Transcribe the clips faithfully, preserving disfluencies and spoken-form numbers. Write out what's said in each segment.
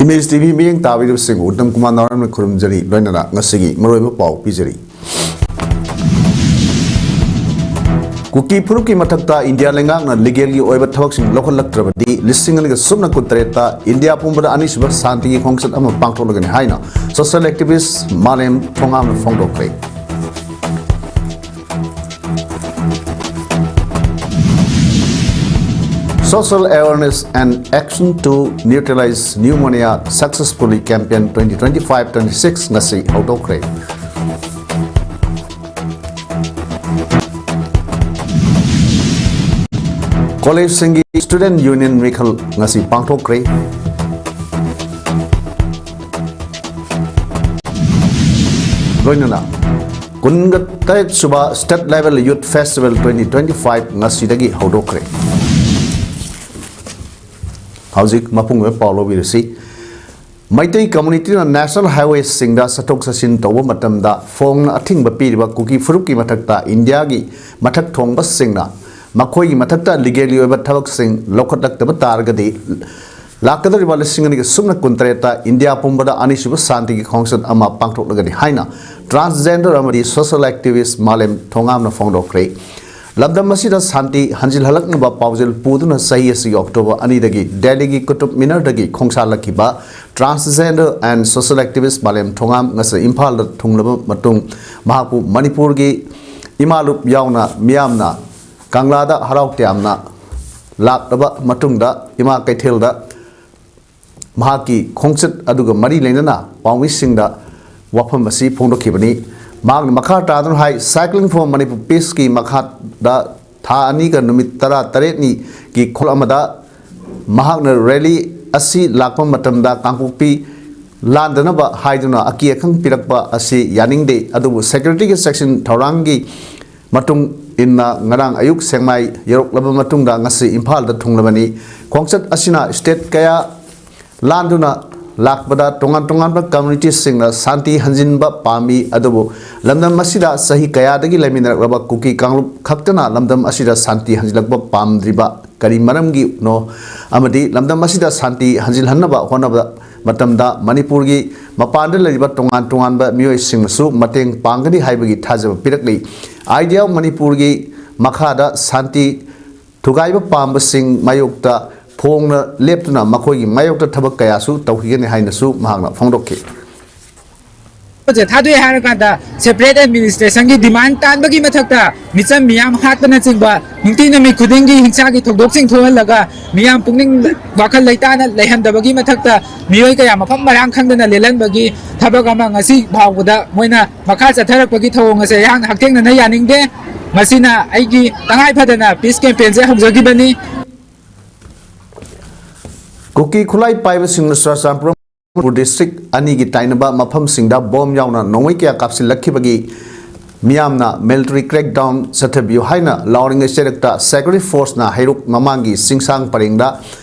Image T V ꯃꯤꯠꯌꯦꯡ ꯇꯥꯕꯤꯔꯤꯕꯁꯤꯡꯕꯨ ꯎꯇꯝ ꯀꯨꯃꯥꯔ ꯅꯥꯎꯔꯦꯝꯅ ꯈꯨꯔꯨꯝꯖꯔꯤ꯫ ꯂꯣꯏꯅꯅ ꯉꯁꯤꯒꯤ ꯃꯔꯨꯑꯣꯏꯕ ꯄꯥꯎ ꯄꯤꯖꯔꯤ꯫ ꯀꯨꯀꯤ ꯐꯨꯔꯨꯞꯀꯤ ꯃꯊꯛꯇ ꯏꯟꯗꯤꯌꯥ ꯂꯩꯉꯥꯛꯅ ꯂꯤꯒꯦꯜꯒꯤ ꯑꯣꯏꯕ ꯊꯕꯛꯁꯤꯡ ꯂꯧꯈꯠꯂꯛꯇ꯭ꯔꯕꯗꯤ ꯂꯤꯁꯤꯡ ꯑꯅꯤꯒ ꯁꯨꯞꯅ ꯀꯨꯟꯇꯔꯦꯠꯇ ꯏꯟꯗꯤꯌꯥ ꯄꯨꯝꯕꯗ ꯑꯅꯤꯁꯨꯕ ꯁꯥꯟꯇꯤꯒꯤ ꯈꯣꯡꯆꯠ ꯑꯃ ꯄꯥꯡꯊꯣꯛꯂꯒꯅꯤ ꯍꯥꯏꯅ ꯁꯣꯁꯤꯌꯦꯜ ꯑꯦꯛꯇꯤꯚꯤꯁ꯭ꯠ ꯃꯥꯂꯦꯝ ꯊꯣꯉꯥꯝꯅ ꯐꯣꯡꯗꯣꯛꯈ꯭ꯔꯦ꯫ Social Awareness and Action to Neutralize Pneumonia Successfully Campaign twenty twenty-five twenty-six ꯉꯁꯤ ꯍꯧꯗꯣꯛꯈ꯭ꯔꯦ꯫ ꯀꯣꯂꯦꯖꯁꯤꯡꯒꯤ ꯁ꯭ꯇꯨꯗꯦꯟꯠ ꯌꯨꯅꯤꯌꯟ ꯃꯤꯈꯜ ꯉꯁꯤ ꯄꯥꯡꯊꯣꯛꯈ꯭ꯔꯦ꯫ ꯂꯣꯏꯅꯅ ꯀꯨꯟꯒ ꯇꯔꯦꯠ ꯁꯨꯕ State Level Youth Festival twenty twenty-five ꯉꯁꯤꯗꯒꯤ ꯍꯧꯗꯣꯛꯈ꯭ꯔꯦ꯫ ꯍꯧꯖꯤꯛ ꯃꯄꯨꯡ ꯑꯣꯏꯕ ꯄꯥꯎ ꯂꯧꯕꯤꯔꯁꯤ꯫ ꯃꯩꯇꯩ ꯀꯝꯃ꯭ꯌꯨꯅꯤꯇꯤꯅ ꯅꯦꯁꯅꯦꯜ ꯍꯥꯏꯋꯦꯁꯤꯡꯗ ꯆꯠꯊꯣꯛ ꯆꯠꯁꯤꯟ ꯇꯧꯕ ꯃꯇꯝꯗ ꯐꯣꯡꯅ ꯑꯊꯤꯡꯕ ꯄꯤꯔꯤꯕ ꯀꯨꯀꯤ ꯐꯨꯔꯨꯞꯀꯤ ꯃꯊꯛꯇ ꯏꯟꯗꯤꯌꯥꯒꯤ ꯃꯊꯛ ꯊꯣꯡꯕꯁꯤꯡꯅ ꯃꯈꯣꯏꯒꯤ ꯃꯊꯛꯇ ꯂꯤꯒꯦꯜꯒꯤ ꯑꯣꯏꯕ ꯊꯕꯛꯁꯤꯡ ꯂꯧꯈꯠꯂꯛꯇꯕ ꯇꯥꯔꯒꯗꯤ ꯂꯥꯛꯀꯗꯧꯔꯤꯕ ꯂꯤꯁꯤꯡ ꯑꯅꯤꯒ ꯁꯨꯞꯅ ꯀꯨꯟꯇꯔꯦꯠꯇ ꯏꯟꯗꯤꯌꯥ ꯄꯨꯝꯕꯗ ꯑꯅꯤꯁꯨꯕ ꯁꯥꯟꯇꯤꯒꯤ ꯈꯣꯡꯆꯠ ꯑꯃ ꯄꯥꯡꯊꯣꯛꯂꯒꯅꯤ ꯍꯥꯏꯅ transgender ꯑꯃꯗꯤ social activist ꯃꯥꯂꯦꯝ ꯊꯣꯉꯥꯝꯅ ꯐꯣꯡꯗꯣꯛꯈ꯭ꯔꯦ꯫ ꯂꯝꯗꯝ ꯑꯁꯤꯗ ꯁꯥꯟꯇꯤ ꯍꯟꯖꯤꯜꯍꯜꯂꯛꯅꯕ ꯄꯥꯎꯖꯦꯜ ꯄꯨꯗꯨꯅ ꯆꯍꯤ ꯑꯁꯤꯒꯤ ꯑꯣꯛꯇꯣꯕꯔ ꯑꯅꯤꯗꯒꯤ ꯗꯦꯜꯂꯤꯒꯤ Qutub ꯃꯤꯅꯔꯗꯒꯤ ꯈꯣꯡꯁꯥꯜꯂꯛꯈꯤꯕ transgender and social activist ꯃꯥꯂꯦꯝ ꯊꯣꯉꯥꯝ ꯉꯁꯤ ꯏꯝꯐꯥꯜꯗ ꯊꯨꯡꯂꯕ ꯃꯇꯨꯡ ꯃꯍꯥꯛꯄꯨ ꯃꯅꯤꯄꯨꯔꯒꯤ ꯏꯃꯥ ꯂꯨꯞ ꯌꯥꯎꯅ ꯃꯤꯌꯥꯝꯅ ꯀꯪꯂꯥꯗ ꯍꯔꯥꯎ ꯇꯌꯥꯝꯅ ꯂꯥꯛꯂꯕ ꯃꯇꯨꯡꯗ ꯏꯃꯥ ꯀꯩꯊꯦꯜꯗ ꯃꯍꯥꯛꯀꯤ ꯈꯣꯡꯆꯠ ꯑꯗꯨꯒ ꯃꯔꯤ ꯂꯩꯅꯅ ꯄꯥꯎꯃꯤꯁꯤꯡꯗ ꯋꯥꯐꯝ ꯑꯁꯤ ꯐꯣꯡꯗꯣꯛꯈꯤꯕꯅꯤ꯫ ꯃꯍꯥꯛꯅ ꯃꯈꯥ ꯇꯥꯗꯨꯅ ꯍꯥꯏ, Cycling for Manipur Peaceꯀꯤ ꯃꯈꯥꯗ ꯊꯥ ꯑꯅꯤꯒ ꯅꯨꯃꯤꯠ ꯇꯔꯥ ꯇꯔꯦꯠꯅꯤꯒꯤ ꯈꯣꯜ ꯑꯃꯗ ꯃꯍꯥꯛꯅ ꯔꯦꯂꯤ ꯑꯁꯤ ꯂꯥꯛꯄ ꯃꯇꯝꯗ ꯀꯥꯡꯄꯣꯛꯄꯤ ꯂꯥꯟꯗꯅꯕ ꯍꯥꯏꯗꯨꯅ ꯑꯀꯤ ꯑꯈꯪ ꯄꯤꯔꯛꯄ ꯑꯁꯤ ꯌꯥꯅꯤꯡꯗꯦ, ꯑꯗꯨꯕꯨ ꯁꯦꯀ꯭ꯌꯨꯔꯤꯇꯤꯒꯤ ꯆꯦꯛꯁꯤꯟ ꯊꯧꯔꯥꯡꯒꯤ ꯃꯇꯨꯡ ꯏꯟꯅ ꯉꯔꯥꯡ ꯑꯌꯨꯛ ꯁꯦꯛꯃꯥꯏ ꯌꯧꯔꯛꯂꯕ ꯃꯇꯨꯡꯗ ꯉꯁꯤ ꯏꯝꯐꯥꯜꯗ ꯊꯨꯡꯂꯕꯅꯤ꯫ ꯈꯣꯡꯆꯠ ꯑꯁꯤꯅ ꯁ꯭ꯇꯦꯠ ꯀꯌꯥ ꯂꯥꯟꯗꯨꯅ ꯂꯥꯛꯄꯗ ꯇꯣꯉꯥꯟ ꯇꯣꯉꯥꯟꯕ ꯀꯝꯃ꯭ꯌꯨꯅꯤꯇꯤꯁꯤꯡꯅ ꯁꯥꯟꯇꯤ ꯍꯟꯖꯤꯟꯕ ꯄꯥꯝꯃꯤ, ꯑꯗꯨꯕꯨ ꯂꯝꯗꯝ ꯑꯁꯤꯗ ꯆꯍꯤ ꯀꯌꯥꯗꯒꯤ ꯂꯩꯃꯤꯟꯅꯔꯛꯂꯕ ꯀꯨꯀꯤ ꯀꯥꯡꯂꯨꯞ ꯈꯛꯇꯅ ꯂꯝꯗꯝ ꯑꯁꯤꯗ ꯁꯥꯟꯇꯤ ꯍꯟꯖꯤꯜꯂꯛꯄ ꯄꯥꯝꯗ꯭ꯔꯤꯕ ꯀꯔꯤ ꯃꯔꯝꯒꯤꯅꯣ ꯑꯃꯗꯤ ꯂꯝꯗꯝ ꯑꯁꯤꯗ ꯁꯥꯟꯇꯤ ꯍꯟꯖꯤꯜꯍꯟꯅꯕ ꯍꯣꯠꯅꯕꯗ ꯃꯇꯝꯗ ꯃꯅꯤꯄꯨꯔꯒꯤ ꯃꯄꯥꯟꯗ ꯂꯩꯔꯤꯕ ꯇꯣꯉꯥꯟ ꯇꯣꯉꯥꯟꯕ ꯃꯤꯑꯣꯏꯁꯤꯡꯅꯁꯨ ꯃꯇꯦꯡ ꯄꯥꯡꯒꯅꯤ ꯍꯥꯏꯕꯒꯤ ꯊꯥꯖꯕ ꯄꯤꯔꯛꯂꯤ꯫ ꯑꯥꯏꯗꯤꯌꯥ ꯑꯣꯐ ꯃꯅꯤꯄꯨꯔꯒꯤ ꯃꯈꯥꯗ ꯁꯥꯟꯇꯤ ꯊꯨꯒꯥꯏꯕ ꯄꯥꯝꯕꯁꯤꯡ ꯃꯥꯌꯣꯛꯇ ꯐꯣꯡꯅ ꯂꯦꯞꯇꯨꯅ ꯃꯈꯣꯏꯒꯤ ꯃꯥꯌꯣꯛꯇ ꯊꯕꯛ ꯀꯌꯥꯁꯨ ꯇꯧꯈꯤꯒꯅꯤ ꯍꯥꯏꯅꯁꯨ ꯃꯍꯥꯛꯅ ꯐꯣꯡꯗꯣꯛꯈꯤ꯫ ꯁꯦ ꯊꯥꯗꯣꯛꯑꯦ ꯍꯥꯏꯔꯀꯥꯟꯗ separate administration ꯒꯤ demand ꯇꯥꯟꯕꯒꯤ ꯃꯊꯛꯇ ꯃꯤꯆꯝ ꯃꯤꯌꯥꯝ ꯍꯥꯠꯄꯅꯆꯤꯡꯕ ꯅꯨꯡꯇꯤ ꯅꯨꯃꯤꯠ ꯈꯨꯗꯤꯡꯒꯤ ꯍꯤꯡꯁꯥꯒꯤ ꯊꯧꯗꯣꯛꯁꯤꯡ ꯊꯣꯛꯍꯜꯂꯒ ꯃꯤꯌꯥꯝ ꯄꯨꯛꯅꯤꯡ ꯋꯥꯈꯜ ꯂꯩꯇꯥꯅ ꯂꯩꯍꯟꯗꯕꯒꯤ ꯃꯊꯛꯇ ꯃꯤꯑꯣꯏ ꯀꯌꯥ ꯃꯐꯝ ꯃꯔꯥꯡ ꯈꯪꯗꯅ ꯂꯦꯜꯍꯟꯕꯒꯤ ꯊꯕꯛ ꯑꯃ ꯉꯁꯤ ꯐꯥꯎꯕꯗ ꯃꯣꯏꯅ ꯃꯈꯥ ꯆꯠꯊꯔꯛꯄꯒꯤ ꯊꯧꯑꯣꯡ ꯑꯁꯦ ꯑꯩꯍꯥꯛꯅ ꯍꯛꯊꯦꯡꯅꯅ ꯌꯥꯅꯤꯡꯗꯦ꯫ ꯃꯁꯤꯅ ꯑꯩꯒꯤ ꯇꯉꯥꯏ ꯐꯗꯅ peace campaign ꯁꯦ ꯍꯧꯖꯈꯤꯕꯅꯤ꯫ ꯀꯨꯀꯤ ꯈꯨꯠꯂꯥꯏ ꯄꯥꯏꯕꯁꯤꯡꯅ ꯆꯨꯔꯆꯥꯟꯄꯨꯔ ꯃꯅꯤꯄꯨꯔ ꯗꯤꯁꯇ꯭ꯔꯤꯛ ꯑꯅꯤꯒꯤ ꯇꯥꯏꯅꯕ ꯃꯐꯝꯁꯤꯡꯗ ꯕꯣꯝ ꯌꯥꯎꯅ ꯅꯣꯡꯃꯩ ꯀꯌꯥ ꯀꯥꯞꯁꯤꯜꯂꯛꯈꯤꯕꯒꯤ ꯃꯤꯌꯥꯝꯅ military crackdown ꯆꯠꯊꯕꯤꯌꯨ ꯍꯥꯏꯅ ꯂꯥꯎꯔꯤꯉꯩ ꯆꯩꯔꯛꯇ security force ꯅ ꯍꯩꯔꯣꯛ ꯃꯃꯥꯡꯒꯤ ꯆꯤꯡꯁꯥꯡ ꯄꯔꯦꯡꯗ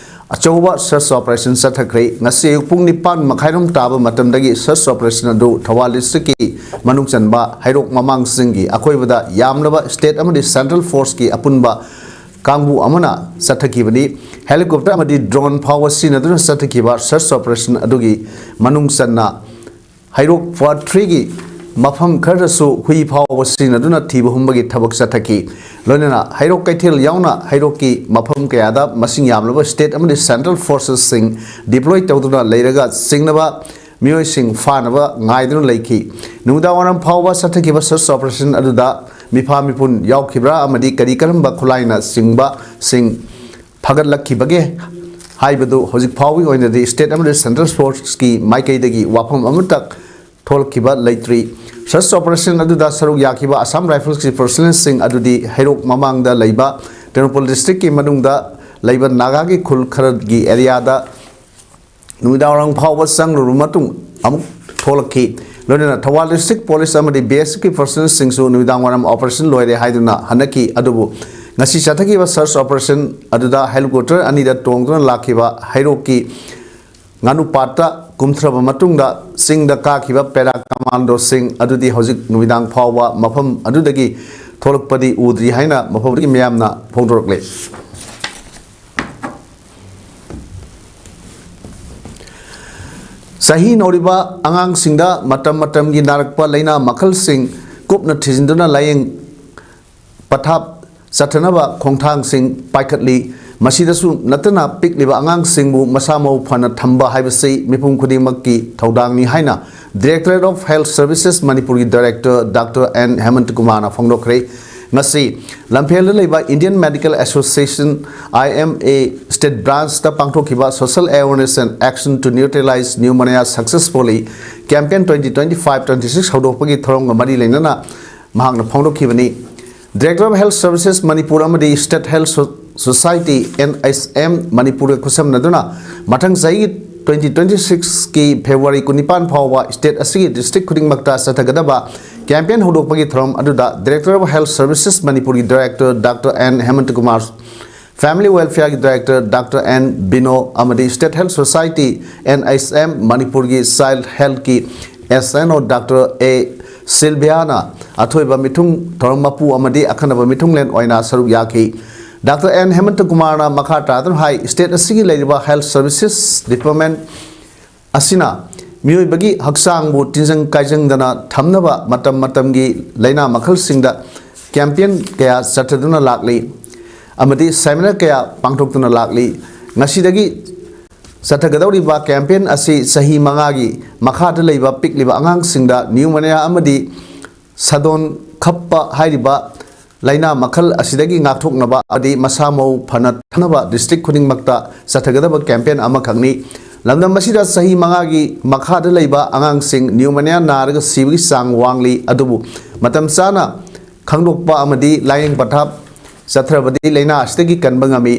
ꯑꯆꯧꯕ search operation ꯆꯠꯊꯈ꯭ꯔꯦ꯫ ꯉꯁꯤ ꯑꯌꯨꯛ ꯄꯨꯡ ꯅꯤꯄꯥꯟ ꯃꯈꯥꯏꯔꯣꯝ ꯇꯥꯕ ꯃꯇꯝꯗꯒꯤ search operation ꯑꯗꯨ ꯊꯧꯕꯥꯜ district ꯀꯤ ꯃꯅꯨꯡ ꯆꯟꯕ ꯍꯩꯔꯣꯛ ꯃꯃꯥꯡꯁꯤꯡꯒꯤ ꯑꯀꯣꯏꯕꯗ ꯌꯥꯝꯂꯕ state ꯑꯃꯗꯤ central force ꯀꯤ ꯑꯄꯨꯟꯕ ꯀꯥꯡꯕꯨ ꯑꯃꯅ ꯆꯠꯊꯈꯤꯕꯅꯤ꯫ Helicopter ꯑꯃꯗꯤ drone ꯐꯥꯎꯕ ꯁꯤꯖꯤꯟꯅꯗꯨꯅ ꯆꯠꯊꯈꯤꯕ search operation ꯑꯗꯨꯒꯤ ꯃꯅꯨꯡ ꯆꯟꯅ ꯍꯩꯔꯣꯛ part three ꯒꯤ ꯃꯐꯝ ꯈꯔꯗꯁꯨ ꯍꯨꯏ ꯐꯥꯎꯕ ꯁꯤꯖꯤꯟꯅꯗꯨꯅ ꯊꯤꯕ ꯍꯨꯝꯕꯒꯤ ꯊꯕꯛ ꯆꯠꯊꯈꯤ꯫ ꯂꯣꯏꯅꯅ ꯍꯩꯔꯣꯛ ꯀꯩꯊꯦꯜ ꯌꯥꯎꯅ ꯍꯩꯔꯣꯛꯀꯤ ꯃꯐꯝ ꯀꯌꯥꯗ ꯃꯁꯤꯡ ꯌꯥꯝꯂꯕ state ꯑꯃꯗꯤ central forces ꯁꯤꯡ deploy ꯇꯧꯗꯨꯅ ꯂꯩꯔꯒ ꯆꯤꯡꯅꯕ ꯃꯤꯑꯣꯏꯁꯤꯡ ꯐꯥꯅꯕ ꯉꯥꯏꯗꯨꯅ ꯂꯩꯈꯤ꯫ ꯅꯨꯃꯤꯗꯥꯡ ꯋꯥꯏꯔꯝ ꯐꯥꯎꯕ ꯆꯠꯊꯈꯤꯕ search operation ꯑꯗꯨꯗ ꯃꯤꯐꯥ ꯃꯤꯄꯨꯟ ꯌꯥꯎꯈꯤꯕ꯭ꯔꯥ ꯑꯃꯗꯤ ꯀꯔꯤ ꯀꯔꯝꯕ ꯈꯨꯠꯂꯥꯏꯅ ꯆꯤꯡꯕꯁꯤꯡ ꯐꯒꯠꯂꯛꯈꯤꯕꯒꯦ ꯍꯥꯏꯕꯗꯨ ꯍꯧꯖꯤꯛ ꯐꯥꯎꯕꯒꯤ ꯑꯣꯏꯅꯗꯤ state ꯑꯃꯗꯤ central force ꯀꯤ ꯃꯥꯏꯀꯩꯗꯒꯤ ꯋꯥꯐꯝ ꯑꯃꯠꯇ ꯊꯣꯛꯂꯛꯈꯤꯕ ꯂꯩꯇ꯭ꯔꯤ꯫ Search operation ꯑꯗꯨꯗ ꯁꯔꯨꯛ ꯌꯥꯈꯤꯕ Assam Rifles ꯀꯤ personnel ꯁꯤꯡ ꯑꯗꯨꯗꯤ ꯍꯩꯔꯣꯛ ꯃꯃꯥꯡꯗ ꯂꯩꯕ ꯇꯦꯡꯅꯧꯄꯜ district ꯀꯤ ꯃꯅꯨꯡꯗ ꯂꯩꯕ ꯅꯥꯒꯥꯒꯤ ꯈꯨꯜ ꯈꯔꯒꯤ area ꯗ ꯅꯨꯃꯤꯗꯥꯡꯋꯥꯏꯔꯝ ꯐꯥꯎꯕ ꯆꯪꯂꯨꯔꯕ ꯃꯇꯨꯡ ꯑꯃꯨꯛ ꯊꯣꯛꯂꯛꯈꯤ꯫ ꯂꯣꯏꯅꯅ ꯊꯧꯕꯥꯜ district police ꯑꯃꯗꯤ B S F ꯀꯤ personnel ꯁꯤꯡꯁꯨ ꯅꯨꯃꯤꯗꯥꯡ ꯋꯥꯏꯔꯝ operation ꯂꯣꯏꯔꯦ ꯍꯥꯏꯗꯨꯅ ꯍꯟꯅꯈꯤ꯫ ꯑꯗꯨꯕꯨ ꯉꯁꯤ ꯆꯠꯊꯈꯤꯕ search operation ꯑꯗꯨꯗ helicopter ꯑꯅꯤꯗ ꯇꯣꯡꯗꯨꯅ ꯂꯥꯛꯈꯤꯕ ꯍꯩꯔꯣꯛꯀꯤ ꯉꯥꯅꯨꯄꯥꯠꯇ ꯀꯨꯝꯊꯔꯕ ꯃꯇꯨꯡꯗ ꯆꯤꯡꯗ ꯀꯥꯈꯤꯕ para commando ꯁꯤꯡ ꯑꯗꯨꯗꯤ ꯍꯧꯖꯤꯛ ꯅꯨꯃꯤꯗꯥꯡ ꯐꯥꯎꯕ ꯃꯐꯝ ꯑꯗꯨꯗꯒꯤ ꯊꯣꯛꯂꯛꯄꯗꯤ ꯎꯗ꯭ꯔꯤ ꯍꯥꯏꯅ ꯃꯐꯝ ꯑꯗꯨꯒꯤ ꯃꯤꯌꯥꯝꯅ ꯐꯣꯡꯗꯣꯔꯛꯂꯤ꯫ ꯆꯍꯤ ꯅꯧꯔꯤꯕ ꯑꯉꯥꯡꯁꯤꯡꯗ ꯃꯇꯝ ꯃꯇꯝꯒꯤ ꯅꯥꯔꯛꯄ ꯂꯥꯏꯅꯥ ꯃꯈꯜꯁꯤꯡ ꯀꯨꯞꯅ ꯊꯤꯖꯤꯟꯗꯨꯅ ꯂꯥꯌꯦꯡ ꯄꯊꯥꯞ ꯆꯠꯊꯅꯕ ꯈꯣꯡꯊꯥꯡꯁꯤꯡ ꯄꯥꯏꯈꯠꯂꯤ꯫ ꯃꯁꯤꯗꯁꯨ ꯅꯠꯇꯅ ꯄꯤꯛꯂꯤꯕ ꯑꯉꯥꯡꯁꯤꯡꯕꯨ ꯃꯁꯥ ꯃꯎ ꯐꯅ ꯊꯝꯕ ꯍꯥꯏꯕꯁꯤ ꯃꯤꯄꯨꯝ ꯈꯨꯗꯤꯡꯃꯛꯀꯤ ꯊꯧꯗꯥꯡꯅꯤ ꯍꯥꯏꯅ Directorate of Health Services ꯃꯅꯤꯄꯨꯔꯒꯤ Director Doctor N ꯍꯦꯃꯟꯇ ꯀꯨꯃꯥꯔꯅ ꯐꯣꯡꯗꯣꯛꯈ꯭ꯔꯦ꯫ ꯉꯁꯤ ꯂꯝꯐꯦꯜꯗ ꯂꯩꯕ Indian Medical Association, I M A, State Branchꯇ ꯄꯥꯡꯊꯣꯛꯈꯤꯕ Social Awareness and Action to Neutralize Pneumonia Successfully Campaign twenty twenty-five twenty-six ꯍꯧꯗꯣꯛꯄꯒꯤ ꯊꯧꯔꯝꯒ ꯃꯔꯤ ꯂꯩꯅꯅ ꯃꯍꯥꯛꯅ ꯐꯣꯡꯗꯣꯛꯈꯤꯕꯅꯤ꯫ Director of Health Services Manipur ꯑꯃꯗꯤ State Health So-, Society, N H M, ꯃꯅꯤꯄꯨꯔꯒ ꯈꯨꯠꯁꯝꯅꯗꯨꯅ ꯃꯊꯪ ꯆꯍꯤꯒꯤ twenty twenty-sixꯀꯤ February ꯀꯨꯟꯅꯤꯄꯥꯟ ꯐꯥꯎꯕ state ꯑꯁꯤꯒꯤ district ꯈꯨꯗꯤꯡꯃꯛꯇ ꯆꯠꯊꯒꯗꯕ campaign ꯍꯧꯗꯣꯛꯄꯒꯤ ꯊꯧꯔꯝ ꯑꯗꯨꯗ Director of Health Services ꯃꯅꯤꯄꯨꯔꯒꯤ Director Doctor N ꯍꯦꯃꯟꯇ Kumar, Family Welfareꯒꯤ Director Doctor N ꯕꯤꯅꯣ ꯑꯃꯗꯤ State Health Society, N H M, ꯃꯅꯤꯄꯨꯔꯒꯤ Child Healthꯀꯤ S N O Doctor A ꯁꯤꯜꯚꯤꯌꯥꯅ ꯑꯊꯣꯏꯕ ꯃꯤꯊꯨꯡ ꯊꯧꯔꯝ ꯃꯄꯨ ꯑꯃꯗꯤ ꯑꯈꯟꯅꯕ ꯃꯤꯊꯨꯡꯂꯦꯟ ꯑꯣꯏꯅ ꯁꯔꯨꯛ ꯌꯥꯈꯤ꯫ Doctor N ꯍꯦꯃꯟꯇ ꯀꯨꯃꯥꯔꯅ ꯃꯈꯥ ꯇꯥꯗꯨꯅ ꯍꯥꯏ, state ꯑꯁꯤꯒꯤ ꯂꯩꯔꯤꯕ Health Services Department ꯑꯁꯤꯅ ꯃꯤꯑꯣꯏꯕꯒꯤ ꯍꯛꯆꯥꯡꯕꯨ ꯇꯤꯟꯖꯪ ꯀꯥꯏꯖꯪꯗꯅ ꯊꯝꯅꯕ ꯃꯇꯝ ꯃꯇꯝꯒꯤ ꯂꯥꯏꯅꯥ ꯃꯈꯜꯁꯤꯡꯗ campaign ꯀꯌꯥ ꯆꯠꯊꯗꯨꯅ ꯂꯥꯛꯂꯤ ꯑꯃꯗꯤ seminar ꯀꯌꯥ ꯄꯥꯡꯊꯣꯛꯇꯨꯅ ꯂꯥꯛꯂꯤ꯫ ꯉꯁꯤꯗꯒꯤ ꯆꯠꯊꯒꯗꯧꯔꯤꯕ campaign ꯑꯁꯤ ꯆꯍꯤ ꯃꯉꯥꯒꯤ ꯃꯈꯥꯗ ꯂꯩꯕ ꯄꯤꯛꯂꯤꯕ ꯑꯉꯥꯡꯁꯤꯡꯗ pneumonia ꯑꯃꯗꯤ ꯁꯥꯗꯣꯟ ꯈꯞꯄ ꯍꯥꯏꯔꯤꯕ ꯂꯥꯏꯅꯥ ꯃꯈꯜ ꯑꯁꯤꯗꯒꯤ ꯉꯥꯛꯊꯣꯛꯅꯕ ꯑꯃꯗꯤ ꯃꯁꯥ ꯃꯎ ꯐꯅ ꯊꯝꯅꯕ district ꯈꯨꯗꯤꯡꯃꯛꯇ ꯆꯠꯊꯒꯗꯕ campaign ꯑꯃꯈꯛꯅꯤ꯫ ꯂꯝꯗꯝ ꯑꯁꯤꯗ ꯆꯍꯤ ꯃꯉꯥꯒꯤ ꯃꯈꯥꯗ ꯂꯩꯕ ꯑꯉꯥꯡꯁꯤꯡ pneumonia ꯅꯥꯔꯒ ꯁꯤꯕꯒꯤ ꯆꯥꯡ ꯋꯥꯡꯂꯤ, ꯑꯗꯨꯕꯨ ꯃꯇꯝ ꯆꯥꯅ ꯈꯪꯗꯣꯛꯄ ꯑꯃꯗꯤ ꯂꯥꯌꯦꯡ ꯄꯊꯥꯞ ꯆꯠꯊꯔꯕꯗꯤ ꯂꯥꯏꯅꯥ ꯑꯁꯤꯗꯒꯤ ꯀꯟꯕ ꯉꯝꯃꯤ꯫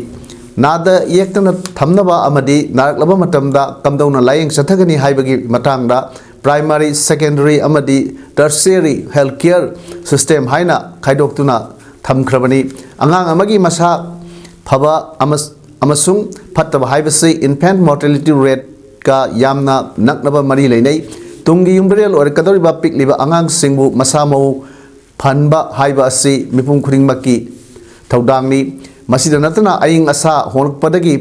ꯅꯥꯗ ꯌꯦꯛꯇꯅ ꯊꯝꯅꯕ ꯑꯃꯗꯤ ꯅꯥꯔꯛꯂꯕ ꯃꯇꯝꯗ ꯀꯝꯗꯧꯅ ꯂꯥꯌꯦꯡ ꯆꯠꯊꯒꯅꯤ ꯍꯥꯏꯕꯒꯤ ꯃꯇꯥꯡꯗ primary, secondary ꯑꯃꯗꯤ tertiary health care system ꯍꯥꯏꯅ ꯈꯥꯏꯗꯣꯛꯇꯨꯅ ꯊꯝꯈ꯭ꯔꯕꯅꯤ꯫ ꯑꯉꯥꯡ ꯑꯃꯒꯤ ꯃꯁꯥ ꯐꯕ ꯑꯃ-, ꯑꯃꯁꯨꯡ ꯐꯠꯇꯕ ꯍꯥꯏꯕꯁꯤ infant mortality rateꯀ ꯌꯥꯝꯅ ꯅꯛꯅꯕ ꯃꯔꯤ ꯂꯩꯅꯩ꯫ ꯇꯨꯡꯒꯤ ꯌꯨꯝꯕꯤꯔꯦꯜ ꯑꯣꯏꯔꯛꯀꯗꯧꯔꯤꯕ ꯄꯤꯛꯂꯤꯕ ꯑꯉꯥꯡꯁꯤꯡꯕꯨ ꯃꯁꯥ ꯃꯎ ꯐꯍꯟꯕ ꯍꯥꯏꯕ ꯑꯁꯤ ꯃꯤꯄꯨꯝ ꯈꯨꯗꯤꯡꯃꯛꯀꯤ ꯊꯧꯗꯥꯡꯅꯤ꯫ ꯃꯁꯤꯗ ꯅꯠꯇꯅ ꯑꯏꯪ ꯑꯁꯥ ꯍꯣꯡꯂꯛꯄꯗꯒꯤ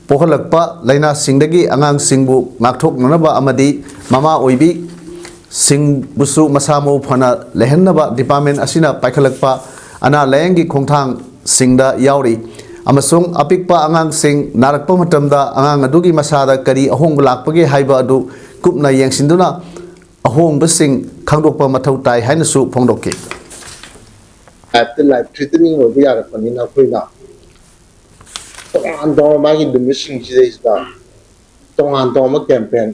ꯄꯣꯛꯍꯜꯂꯛꯄ ꯂꯥꯏꯅꯥꯁꯤꯡꯗꯒꯤ ꯑꯉꯥꯡꯁꯤꯡꯕꯨ ꯉꯥꯛꯊꯣꯛꯅꯅꯕ ꯑꯃꯗꯤ ꯃꯃꯥ ꯑꯣꯏꯕꯤꯁꯤꯡꯕꯨꯁꯨ ꯃꯁꯥ ꯃꯎ ꯐꯅ ꯂꯩꯍꯟꯅꯕ ꯗꯤꯄꯥꯔꯠꯃꯦꯟ ꯑꯁꯤꯅ ꯄꯥꯏꯈꯠꯂꯛꯄ ꯑꯅꯥ ꯂꯥꯌꯦꯡꯒꯤ ꯈꯣꯡꯊꯥꯡꯁꯤꯡꯗ ꯌꯥꯎꯔꯤ꯫ ꯑꯃꯁꯨꯡ ꯑꯄꯤꯛꯄ ꯑꯉꯥꯡꯁꯤꯡ ꯅꯥꯔꯛꯄ ꯃꯇꯝꯗ ꯑꯉꯥꯡ ꯑꯗꯨꯒꯤ ꯃꯁꯥꯗ ꯀꯔꯤ ꯑꯍꯣꯡꯕ ꯂꯥꯛꯄꯒꯦ ꯍꯥꯏꯕ ꯑꯗꯨ ꯀꯨꯞꯅ ꯌꯦꯡꯁꯤꯟꯗꯨꯅ ꯑꯍꯣꯡꯕꯁꯤꯡ ꯈꯪꯗꯣꯛꯄ ꯃꯊꯧ ꯇꯥꯏ ꯍꯥꯏꯅꯁꯨ ꯐꯣꯡꯗꯣꯛꯈꯤ꯫ ꯂꯥꯏꯐꯇ ꯂꯥꯏꯐ ꯊ꯭ꯔꯤꯇꯅꯤꯡ ꯑꯣꯏꯕ ꯌꯥꯔꯛꯄꯅꯤꯅ ꯑꯩꯈꯣꯏꯅ ꯇꯣꯉꯥꯟ ꯇꯣꯉꯥꯟꯕ ꯃꯥꯒꯤ ꯅꯨꯃꯤꯠꯁꯤꯡꯁꯤꯗꯩꯁꯤꯗ ꯇꯣꯉꯥꯟ ꯇꯣꯉꯥꯟꯕ ꯀꯦꯝꯄꯦꯟ,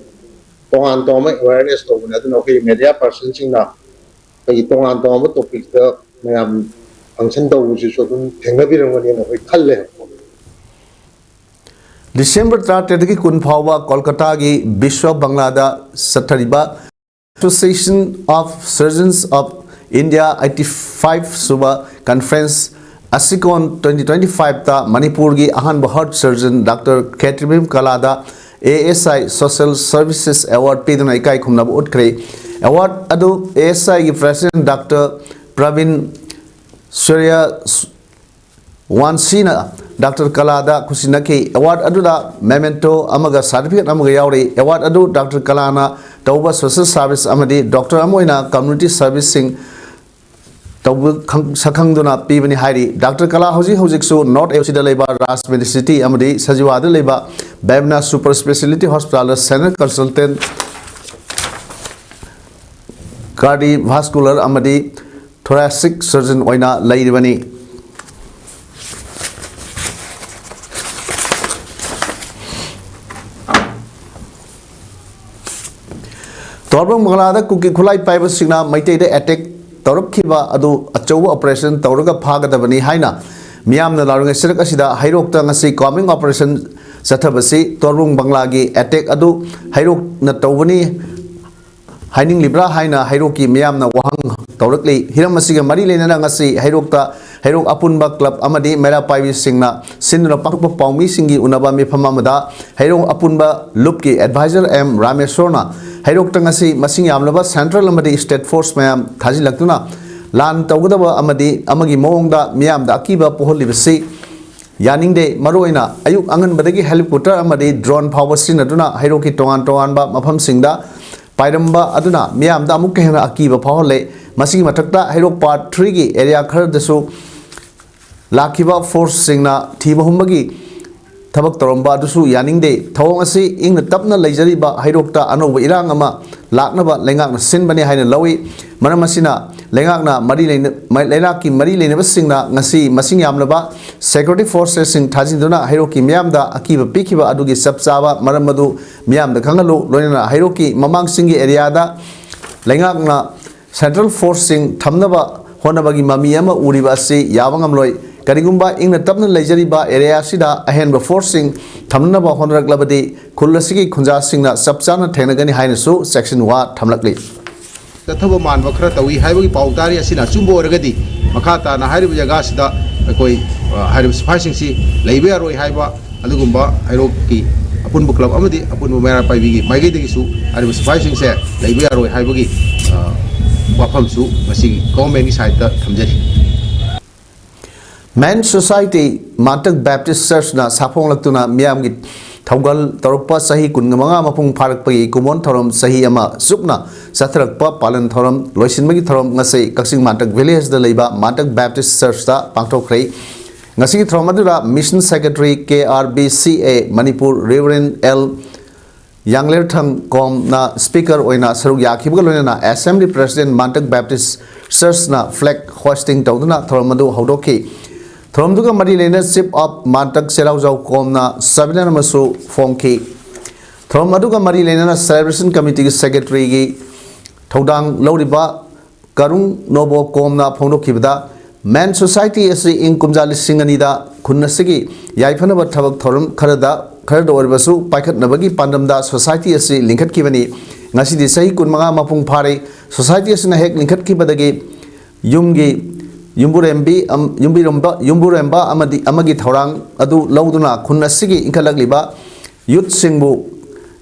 ꯇꯣꯉꯥꯟ ꯇꯣꯉꯥꯟꯕ ꯑꯦꯋꯦꯔꯅꯦꯁ ꯇꯧꯕꯅꯦ꯫ ꯑꯗꯨꯅ ꯑꯩꯈꯣꯏꯒꯤ ꯃꯦꯗꯤꯌꯥ ꯄꯥꯔꯁꯟꯁꯤꯡꯅ ꯑꯩꯈꯣꯏꯒꯤ ꯇꯣꯉꯥꯟ ꯇꯣꯉꯥꯟꯕ ꯇꯣꯄꯤꯛꯇ ꯃꯌꯥꯝ ꯐꯪꯁꯟ ꯇꯧꯕꯁꯤꯁꯨ ꯑꯗꯨꯝ ꯊꯦꯡꯅꯕꯤꯔꯝꯒꯅꯤꯅ ꯑꯩꯈꯣꯏ ꯈꯜꯂꯦ꯫ ꯗꯤꯁꯦꯝꯕꯔ ꯇꯔꯥꯇꯔꯦꯠꯇꯒꯤ ꯀꯨꯟ ꯐꯥꯎꯕ ꯀꯣꯜꯀꯇꯥꯒꯤ ꯕꯤꯁ꯭ꯋ ꯕꯪꯒ꯭ꯂꯥꯗ ꯆꯠꯊꯔꯤꯕ Association of Surgeons of India eighty five ꯁꯨꯕ ꯀꯟꯐ꯭ꯔꯦꯟꯁ ꯑꯁꯤꯀꯣꯟ twenty twenty five ꯇ ꯃꯅꯤꯄꯨꯔꯒꯤ ꯑꯍꯥꯟꯕ ꯍꯥꯔꯠ ꯁꯔꯖꯟ ꯗꯥꯛꯇꯔ ꯈꯦꯇ꯭ꯔꯤꯃꯌꯨꯝ ꯀꯂꯥꯗ A S I Social Services Award ꯄꯤꯗꯨꯅ ꯏꯀꯥꯏ ꯈꯨꯝꯅꯕ ꯎꯠꯈ꯭ꯔꯦ꯫ ꯑꯦꯋꯥꯔꯗ ꯑꯗꯨ A S I ꯒꯤ ꯄ꯭ꯔꯦꯁꯤꯗꯦꯟꯠ ꯗꯥꯛꯇꯔ ꯄ꯭ꯔꯕꯤꯟ ꯁꯨꯔꯌ ꯋꯥꯟꯁꯤꯅ ꯗꯥꯛꯇꯔ ꯀꯂꯥꯗ ꯈꯨꯠꯁꯤꯟꯅꯈꯤ꯫ ꯑꯦꯋꯥꯔꯗ ꯑꯗꯨꯗ ꯃꯦꯃꯦꯟꯇꯣ ꯑꯃꯒ ꯁꯥꯔꯇꯤꯐꯤꯀꯦꯠ ꯑꯃꯒ ꯌꯥꯎꯔꯤ꯫ ꯑꯦꯋꯥꯔꯗ ꯑꯗꯨ ꯗꯥꯛꯇꯔ ꯀꯂꯥꯅ ꯇꯧꯕ ꯁꯣꯁꯦꯜ ꯁꯥꯔꯚꯤꯁ ꯑꯃꯗꯤ ꯗꯣꯛꯇꯔ ꯑꯃ ꯑꯣꯏꯅ ꯀꯝꯃ꯭ꯌꯨꯅꯤꯇꯤ ꯁꯥꯔꯚꯤꯁꯁꯤꯡ ꯇꯧꯕ ꯈꯪ-, ꯁꯛꯈꯪꯗꯨꯅ ꯄꯤꯕꯅꯤ ꯍꯥꯏꯔꯤ꯫ ꯗꯥꯛꯇꯔ ꯀꯂꯥ ꯍꯧꯖꯤꯛ ꯍꯧꯖꯤꯛꯁꯨ ꯅꯣꯔꯠ ꯑꯦꯁꯤꯗ ꯂꯩꯕ ꯔꯥꯖ ꯃꯦꯗꯤꯁꯤꯇꯤ ꯑꯃꯗꯤ ꯁꯖꯤꯋꯥꯗ ꯂꯩꯕ ꯕꯦꯕꯅꯥ ꯁꯨꯄꯔ ꯁ꯭ꯄꯦꯁꯤꯌꯦꯂꯤꯇꯤ ꯍꯣꯁꯄꯤꯇꯥꯜꯗ ꯁꯦꯅꯤꯌꯔ ꯀꯟꯁꯜꯇꯦꯟꯠ ꯀꯥꯔꯗꯤꯚꯥꯁꯀꯨꯂꯔ ꯑꯃꯗꯤ ꯊꯣꯔꯥꯁꯤꯛ ꯁꯔꯖꯟ ꯑꯣꯏꯅ ꯂꯩꯔꯤꯕꯅꯤ꯫ ꯇꯣꯔꯕꯨꯡ ꯕꯪꯒꯂꯥꯗ ꯀꯨꯀꯤ ꯈꯨꯠꯂꯥꯏ ꯄꯥꯏꯕꯁꯤꯡꯅ ꯃꯩꯇꯩꯗ ꯑꯦꯇꯦꯛ ꯇꯧꯔꯛꯈꯤꯕ ꯑꯗꯨ ꯑꯆꯧꯕ ꯑꯣꯄꯔꯦꯁꯟ ꯇꯧꯔꯒ ꯐꯥꯒꯗꯕꯅꯤ ꯍꯥꯏꯅ ꯃꯤꯌꯥꯝꯅ ꯂꯥꯎꯔꯤꯉꯩ ꯁꯔꯨꯛ ꯑꯁꯤꯗ ꯍꯩꯔꯣꯛꯇ ꯉꯁꯤ ꯀꯣꯝꯕꯤꯡ ꯑꯣꯄꯔꯦꯁꯟ ꯆꯠꯊꯕꯁꯤ ꯇꯣꯔꯕꯨꯡ ꯕꯪꯒꯂꯥꯒꯤ ꯑꯦꯇꯦꯛ ꯑꯗꯨ ꯍꯩꯔꯣꯛꯅ ꯇꯧꯕꯅꯤ ꯍꯥꯏꯅꯤꯡꯂꯤꯕ꯭ꯔꯥ ꯍꯥꯏꯅ ꯍꯩꯔꯣꯛꯀꯤ ꯃꯤꯌꯥꯝꯅ ꯋꯥꯍꯪ ꯇꯧꯔꯛꯂꯤ꯫ ꯍꯤꯔꯝ ꯑꯁꯤꯒ ꯃꯔꯤ ꯂꯩꯅꯅ ꯉꯁꯤ ꯍꯩꯔꯣꯛꯇ ꯍꯩꯔꯣꯛ ꯑꯄꯨꯟꯕ ꯀ꯭ꯂꯕ ꯑꯃꯗꯤ ꯃꯩꯔꯥ ꯄꯥꯏꯕꯤꯁꯤꯡꯅ ꯁꯤꯟꯗꯨꯅ ꯄꯥꯡꯊꯣꯛꯄ ꯄꯥꯎꯃꯤꯁꯤꯡꯒꯤ ꯎꯅꯕ ꯃꯤꯐꯝ ꯑꯃꯗ ꯍꯩꯔꯣꯛ ꯑꯄꯨꯟꯕ ꯂꯨꯞꯀꯤ ꯑꯦꯗꯚꯥꯏꯖꯔ ꯑꯦꯝ ꯔꯥꯃꯦꯁꯣꯔꯅ ꯍꯩꯔꯣꯛꯇ ꯉꯁꯤ ꯃꯁꯤꯡ ꯌꯥꯝꯂꯕ ꯁꯦꯟꯇ꯭ꯔꯦꯜ ꯑꯃꯗꯤ ꯁ꯭ꯇꯦꯠ ꯐꯣꯔꯁ ꯃꯌꯥꯝ ꯊꯥꯖꯤꯜꯂꯛꯇꯨꯅ ꯂꯥꯟ ꯇꯧꯒꯗꯕ ꯑꯃꯗꯤ ꯑꯃꯒꯤ ꯃꯑꯣꯡꯗ ꯃꯤꯌꯥꯝꯗ ꯑꯀꯤꯕ ꯄꯣꯛꯍꯜꯂꯤꯕꯁꯤ ꯌꯥꯅꯤꯡꯗꯦ꯫ ꯃꯔꯨꯑꯣꯏꯅ ꯑꯌꯨꯛ ꯑꯉꯟꯕꯗꯒꯤ ꯍꯦꯂꯤꯀꯣꯞꯇꯔ ꯑꯃꯗꯤ ꯗ꯭ꯔꯣꯟ ꯐꯥꯎꯕ ꯁꯤꯖꯤꯟꯅꯗꯨꯅ ꯍꯩꯔꯣꯛꯀꯤ ꯇꯣꯉꯥꯟ ꯇꯣꯉꯥꯟꯕ ꯃꯐꯝꯁꯤꯡꯗ ꯄꯥꯏꯔꯝꯕ ꯑꯗꯨꯅ ꯃꯤꯌꯥꯝꯗ ꯑꯃꯨꯛꯀ ꯍꯦꯟꯅ ꯑꯀꯤꯕ ꯐꯥꯎꯍꯜꯂꯦ꯫ ꯃꯁꯤꯒꯤ ꯃꯊꯛꯇ ꯍꯩꯔꯣꯛ ꯄꯥꯔꯠ ꯊ꯭ꯔꯤꯒꯤ ꯑꯦꯔꯤꯌꯥ ꯈꯔꯗꯁꯨ ꯂꯥꯛꯈꯤꯕ ꯐꯣꯔꯁꯁꯤꯡꯅ ꯊꯤꯕ ꯍꯨꯝꯕꯒꯤ ꯊꯕꯛ ꯇꯧꯔꯝꯕ ꯑꯗꯨꯁꯨ ꯌꯥꯅꯤꯡꯗꯦ꯫ ꯊꯧꯑꯣꯡ ꯑꯁꯤ ꯏꯪꯅ ꯇꯞꯅ ꯂꯩꯖꯔꯤꯕ ꯍꯩꯔꯣꯛꯇ ꯑꯅꯧꯕ ꯏꯔꯥꯡ ꯑꯃ ꯂꯥꯛꯅꯕ ꯂꯩꯉꯥꯛꯅ ꯁꯤꯟꯕꯅꯤ ꯍꯥꯏꯅ ꯂꯧꯏ꯫ ꯃꯔꯝ ꯑꯁꯤꯅ ꯂꯩꯉꯥꯛꯅ ꯃꯔꯤ ꯂꯩꯅ-, ꯂꯩꯉꯥꯛꯀꯤ ꯃꯔꯤ ꯂꯩꯅꯕꯁꯤꯡꯅ ꯉꯁꯤ ꯃꯁꯤꯡ ꯌꯥꯝꯂꯕ ꯁꯦꯀ꯭ꯌꯨꯔꯤꯇꯤ ꯐꯣꯔꯁꯦꯁꯁꯤꯡ ꯊꯥꯖꯤꯟꯗꯨꯅ ꯍꯩꯔꯣꯛꯀꯤ ꯃꯤꯌꯥꯝꯗ ꯑꯀꯤꯕ ꯄꯤꯈꯤꯕ ꯑꯗꯨꯒꯤ ꯆꯞ ꯆꯥꯕ ꯃꯔꯝ ꯑꯗꯨ ꯃꯤꯌꯥꯝꯗ ꯈꯪꯍꯜꯂꯨ꯫ ꯂꯣꯏꯅꯅ ꯍꯩꯔꯣꯛꯀꯤ ꯃꯃꯥꯡꯁꯤꯡꯒꯤ ꯑꯦꯔꯤꯌꯥꯗ ꯂꯩꯉꯥꯛꯅ ꯁꯦꯟꯇ꯭ꯔꯦꯜ ꯐꯣꯔꯁꯁꯤꯡ ꯊꯝꯅꯕ ꯍꯣꯠꯅꯕꯒꯤ ꯃꯃꯤ ꯑꯃ ꯎꯔꯤꯕ ꯑꯁꯤ ꯌꯥꯕ ꯉꯝꯂꯣꯏ꯫ ꯀꯔꯤꯒꯨꯝꯕ ꯏꯪꯅ ꯇꯞꯅ ꯂꯩꯖꯔꯤꯕ ꯑꯦꯔꯤꯌꯥ ꯑꯁꯤꯗ ꯑꯍꯦꯟꯕ ꯐꯣꯔꯁꯁꯤꯡ ꯊꯝꯅꯅꯕ ꯍꯣꯠꯅꯔꯛꯂꯕꯗꯤ ꯈꯨꯜ ꯑꯁꯤꯒꯤ ꯈꯨꯟꯖꯥꯁꯤꯡꯅ ꯆꯞ ꯆꯥꯅ ꯊꯦꯡꯅꯒꯅꯤ ꯍꯥꯏꯅꯁꯨ ꯆꯦꯛꯁꯤꯟ ꯋꯥ ꯊꯝꯂꯛꯂꯤ꯫ ꯆꯠꯊꯕ ꯃꯥꯟꯕ ꯈꯔ ꯇꯧꯏ ꯍꯥꯏꯕꯒꯤ ꯄꯥꯎ ꯇꯥꯔꯤ꯫ ꯑꯁꯤꯅ ꯑꯆꯨꯝꯕ ꯑꯣꯏꯔꯒꯗꯤ ꯃꯈꯥ ꯇꯥꯅ ꯍꯥꯏꯔꯤꯕ ꯖꯒꯥꯁꯤꯗ ꯑꯩꯈꯣꯏ, ꯑ, ꯍꯥꯏꯔꯤꯕ ꯁꯤꯐꯥꯏꯁꯤꯡꯁꯤ ꯂꯩꯕ ꯌꯥꯔꯣꯏ ꯍꯥꯏꯕ ꯑꯗꯨꯒꯨꯝꯕ ꯍꯩꯔꯣꯛꯀꯤ ꯑꯄꯨꯟꯕ ꯀ꯭ꯂꯕ ꯑꯃꯗꯤ ꯑꯄꯨꯟꯕ ꯃꯩꯔꯥ ꯄꯥꯏꯕꯤꯒꯤ ꯃꯥꯏꯀꯩꯗꯒꯤꯁꯨ ꯍꯥꯏꯔꯤꯕ ꯁꯤꯐꯥꯏꯁꯤꯡꯁꯦ ꯂꯩꯕ ꯌꯥꯔꯣꯏ ꯍꯥꯏꯕꯒꯤ, ꯑ, ꯋꯥꯐꯝꯁꯨ ꯉꯁꯤ ꯒꯣꯚꯔꯟꯃꯦꯟꯠꯀꯤ ꯁꯥꯏꯠꯇ ꯊꯝꯖꯔꯤ꯫ ꯃꯦꯟ ꯁꯣꯁꯥꯏꯇꯤ ꯃꯥꯟꯇꯛ ꯕꯦꯞꯇꯤꯁ ꯆꯔꯆꯅ ꯁꯥꯐꯣꯡꯂꯛꯇꯨꯅ ꯃꯤꯌꯥꯝꯒꯤ ꯊꯧꯒꯜ ꯇꯧꯔꯛꯄ ꯆꯍꯤ ꯀꯨꯟꯃꯉꯥ ꯃꯄꯨꯡ ꯐꯥꯔꯛꯄꯒꯤ ꯀꯨꯝꯑꯣꯟ ꯊꯧꯔꯝ ꯆꯍꯤ ꯑꯃ ꯆꯨꯞꯅ ꯆꯠꯊꯔꯛꯄ ꯄꯥꯂꯟ ꯊꯧꯔꯝ ꯂꯣꯏꯁꯤꯟꯕꯒꯤ ꯊꯧꯔꯝ ꯉꯁꯤ ꯀꯛꯆꯤꯡ ꯃꯥꯟꯇꯛ ꯚꯤꯂꯦꯖꯗ ꯂꯩꯕ ꯃꯥꯟꯇꯛ ꯕꯦꯞꯇꯤꯁ ꯆꯔꯆꯇ ꯄꯥꯡꯊꯣꯛꯈ꯭ꯔꯦ꯫ ꯉꯁꯤꯒꯤ ꯊꯧꯔꯝ ꯑꯗꯨꯗ ꯃꯤꯁꯟ ꯁꯦꯀ꯭ꯔꯦꯇꯔꯤ ꯀꯦ ꯑꯥꯔ ꯕꯤ ꯁꯤ ꯑꯦ ꯃꯅꯤꯄꯨꯔ ꯔꯦꯚꯔꯦꯟ ꯑꯦꯜ ꯌꯥꯡꯂꯦꯔꯊꯪ ꯀꯣꯝꯅ ꯁ꯭ꯄꯤꯀꯔ ꯑꯣꯏꯅ ꯁꯔꯨꯛ ꯌꯥꯈꯤꯕꯒ ꯂꯣꯏꯅꯅ ꯑꯦꯁꯦꯝꯕ꯭ꯂꯤ ꯄ꯭ꯔꯦꯁꯤꯗꯦꯟꯠ ꯃꯥꯟꯇꯛ ꯕꯦꯞꯇꯤꯁ ꯆꯔꯆꯅ ꯐ꯭ꯂꯦꯒ ꯍꯣꯏꯁꯇꯤꯡ ꯇꯧꯗꯨꯅ ꯊꯧꯔꯝ ꯑꯗꯨ ꯍꯧꯗꯣꯛꯈꯤ꯫ ꯊꯧꯔꯝꯗꯨꯒ ꯃꯔꯤ ꯂꯩꯅꯅ ꯆꯤꯐ ꯑꯣꯐ ꯃꯥꯟꯇꯛ ꯆꯩꯔꯥꯎꯖꯥꯎ ꯀꯣꯝꯅ ꯁꯕꯦꯅꯔ ꯑꯃꯁꯨ ꯐꯣꯡꯈꯤ꯫ ꯊꯧꯔꯝ ꯑꯗꯨꯒ ꯃꯔꯤ ꯂꯩꯅꯅ ꯁꯦꯂꯦꯕ꯭ꯔꯦꯁꯟ ꯀꯃꯤꯇꯤꯒꯤ ꯁꯦꯀ꯭ꯔꯦꯇꯔꯤꯒꯤ ꯊꯧꯗꯥꯡ ꯂꯧꯔꯤꯕ ꯀꯔꯨꯡ ꯅꯣꯕꯣ ꯀꯣꯝꯅ ꯐꯣꯡꯗꯣꯛꯈꯤꯕꯗ, ꯃꯦꯟ ꯁꯣꯁꯥꯏꯇꯤ ꯑꯁꯤ ꯏꯪ ꯀꯨꯝꯖꯥ ꯂꯤꯁꯤꯡ ꯑꯅꯤꯗ ꯈꯨꯟ ꯑꯁꯤꯒꯤ ꯌꯥꯏꯐꯅꯕ ꯊꯕꯛ ꯊꯧꯔꯝ ꯈꯔꯗ, ꯈꯔꯗ ꯑꯣꯏꯔꯕꯁꯨ ꯄꯥꯏꯈꯠꯅꯕꯒꯤ ꯄꯥꯟꯗꯝꯗ ꯁꯣꯁꯥꯏꯇꯤ ꯑꯁꯤ ꯂꯤꯡꯈꯠꯈꯤꯕꯅꯤ꯫ ꯉꯁꯤꯗꯤ ꯆꯍꯤ ꯀꯨꯟꯃꯉꯥ ꯃꯄꯨꯡ ꯐꯥꯔꯦ꯫ ꯁꯣꯁꯥꯏꯇꯤ ꯑꯁꯤꯅ ꯍꯦꯛ ꯂꯤꯡꯈꯠꯈꯤꯕꯗꯒꯤ ꯌꯨꯝꯒꯤ ꯌꯨꯝꯕꯨꯔꯦꯝꯕꯤ ꯑꯝ-, ꯌꯨꯝꯕꯤꯔꯝꯕ-, ꯌꯨꯝꯕꯨꯔꯦꯝꯕ ꯑꯃꯗꯤ, ꯑꯃꯒꯤ ꯊꯧꯔꯥꯡ ꯑꯗꯨ ꯂꯧꯗꯨꯅ ꯈꯨꯟ ꯑꯁꯤꯒꯤ ꯏꯟꯈꯠꯂꯛꯂꯤꯕ ꯌꯨꯠꯁꯤꯡꯕꯨ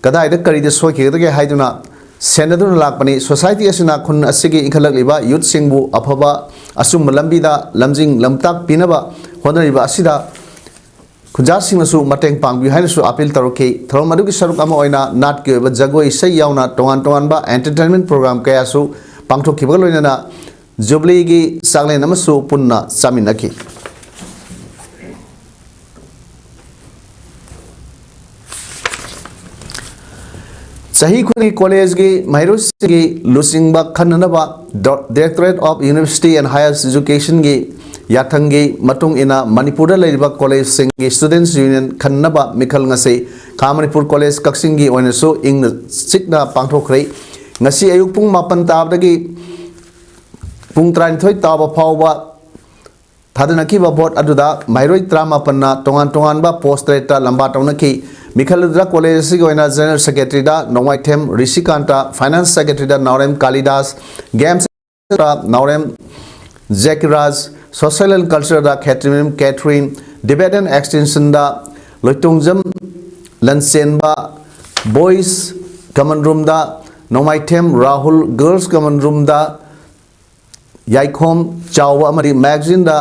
ꯀꯗꯥꯏꯗ ꯀꯔꯤꯗ ꯁꯣꯏꯈꯤꯒꯗꯒꯦ ꯍꯥꯏꯗꯨꯅ ꯁꯦꯟꯅꯗꯨꯅ ꯂꯥꯛꯄꯅꯤ꯫ ꯁꯣꯁꯥꯏꯇꯤ ꯑꯁꯤꯅ ꯈꯨꯟ ꯑꯁꯤꯒꯤ ꯏꯟꯈꯠꯂꯛꯂꯤꯕ ꯌꯨꯠꯁꯤꯡꯕꯨ ꯑꯐꯕ ꯑꯆꯨꯝꯕ ꯂꯝꯕꯤꯗ ꯂꯝꯖꯤꯡ ꯂꯝꯇꯥꯛ ꯄꯤꯅꯕ ꯍꯣꯠꯅꯔꯤꯕ ꯑꯁꯤꯗ ꯈꯨꯟꯖꯥꯁꯤꯡꯅꯁꯨ ꯃꯇꯦꯡ ꯄꯥꯡꯕꯤꯌꯨ ꯍꯥꯏꯅꯁꯨ ꯑꯄꯤꯜ ꯇꯧꯔꯛꯈꯤ꯫ ꯊꯧꯔꯝ ꯑꯗꯨꯒꯤ ꯁꯔꯨꯛ ꯑꯃ ꯑꯣꯏꯅ ꯅꯥꯠꯀꯤ ꯑꯣꯏꯕ ꯖꯒꯣꯏ ꯏꯁꯩ ꯌꯥꯎꯅ ꯇꯣꯉꯥꯟ ꯇꯣꯉꯥꯟꯕ entertainment program ꯀꯌꯥꯁꯨ ꯄꯥꯡꯊꯣꯛꯈꯤꯕꯒ ꯂꯣꯏꯅꯅ ꯖꯨꯕꯤꯂꯤꯒꯤ ꯆꯥꯛꯂꯦꯟ ꯑꯃꯁꯨ ꯄꯨꯟꯅ ꯆꯥꯃꯤꯟꯅꯈꯤ꯫ ꯆꯍꯤ ꯈꯨꯗꯤꯡꯒꯤ ꯀꯣꯂꯦꯖꯒꯤ ꯃꯍꯩꯔꯣꯏꯁꯤꯡꯒꯤ ꯂꯨꯆꯤꯡꯕ ꯈꯟꯅꯅꯕ Directorate of University and Higher Educationꯒꯤ ꯌꯥꯊꯪꯒꯤ ꯃꯇꯨꯡ ꯏꯟꯅ ꯃꯅꯤꯄꯨꯔꯗ ꯂꯩꯔꯤꯕ ꯀꯣꯂꯦꯖꯁꯤꯡꯒꯤ Students Union ꯈꯟꯅꯕ ꯃꯤꯈꯜ ꯉꯁꯤ ꯈꯥ ꯃꯅꯤꯄꯨꯔ ꯀꯣꯂꯦꯖ ꯀꯛꯆꯤꯡꯒꯤ ꯑꯣꯏꯅꯁꯨ ꯏꯪꯅ ꯆꯤꯛꯅ ꯄꯥꯡꯊꯣꯛꯈ꯭ꯔꯦ꯫ ꯉꯁꯤ ꯑꯌꯨꯛ ꯄꯨꯡ ꯃꯥꯄꯟ ꯇꯥꯕꯗꯒꯤ ꯄꯨꯡ ꯇꯔꯥꯅꯤꯊꯣꯏ ꯇꯥꯕ ꯐꯥꯎꯕ ꯊꯥꯗꯅꯈꯤꯕ ꯚꯣꯠ ꯑꯗꯨꯗ ꯃꯍꯩꯔꯣꯏ ꯇꯔꯥꯃꯥꯄꯟꯅ ꯇꯣꯉꯥꯟ ꯇꯣꯉꯥꯟꯕ ꯄꯣꯁ ꯇꯔꯦꯠꯇ ꯂꯝꯕꯥ ꯇꯧꯅꯈꯤ꯫ ꯃꯤꯈꯜ ꯑꯗꯨꯗ ꯀꯣꯂꯦꯖ ꯑꯁꯤꯒꯤ ꯑꯣꯏꯅ ꯖꯦꯅꯔꯦꯜ ꯁꯦꯀ꯭ꯔꯦꯇꯔꯤꯗ ꯅꯣꯡꯃꯥꯏꯊꯦꯝ ꯔꯤꯁꯤꯀꯥꯟꯇ, ꯐꯥꯏꯅꯥꯟꯁ ꯁꯦꯀ꯭ꯔꯦꯇꯔꯤꯗ ꯅꯥꯎꯔꯦꯝ ꯀꯥꯂꯤꯗꯥꯁ, ꯒꯦꯝꯁ ꯁꯦꯀ꯭ꯔꯦꯇꯔꯤꯗ ꯅꯥꯎꯔꯦꯝ ꯖꯦꯀꯤꯔꯥꯖ, ꯁꯣꯁꯤꯌꯦꯜ ꯑꯦꯟ ꯀꯜꯆꯔꯗ ꯈꯦꯇ꯭ꯔꯤꯃꯌꯨꯝ ꯀꯦꯊ꯭ꯔꯤꯟ, ꯗꯤꯕꯦꯠ ꯑꯦꯟ ꯑꯦꯛꯁꯇꯦꯟꯁꯟꯗ ꯂꯣꯏꯇꯣꯡꯖꯝ ꯂꯟꯆꯦꯟꯕ, ꯕꯣꯏꯁ ꯀꯃꯟ ꯔꯨꯝꯗ ꯅꯣꯡꯃꯥꯏꯊꯦꯝ ꯔꯥꯍꯨꯜ, ꯒꯔꯜꯁ ꯀꯃꯟ ꯔꯨꯝꯗ ꯌꯥꯏꯈꯣꯝ ꯆꯥꯎꯕ ꯑꯃꯗꯤ ꯃꯦꯒꯥꯖꯤꯟꯗ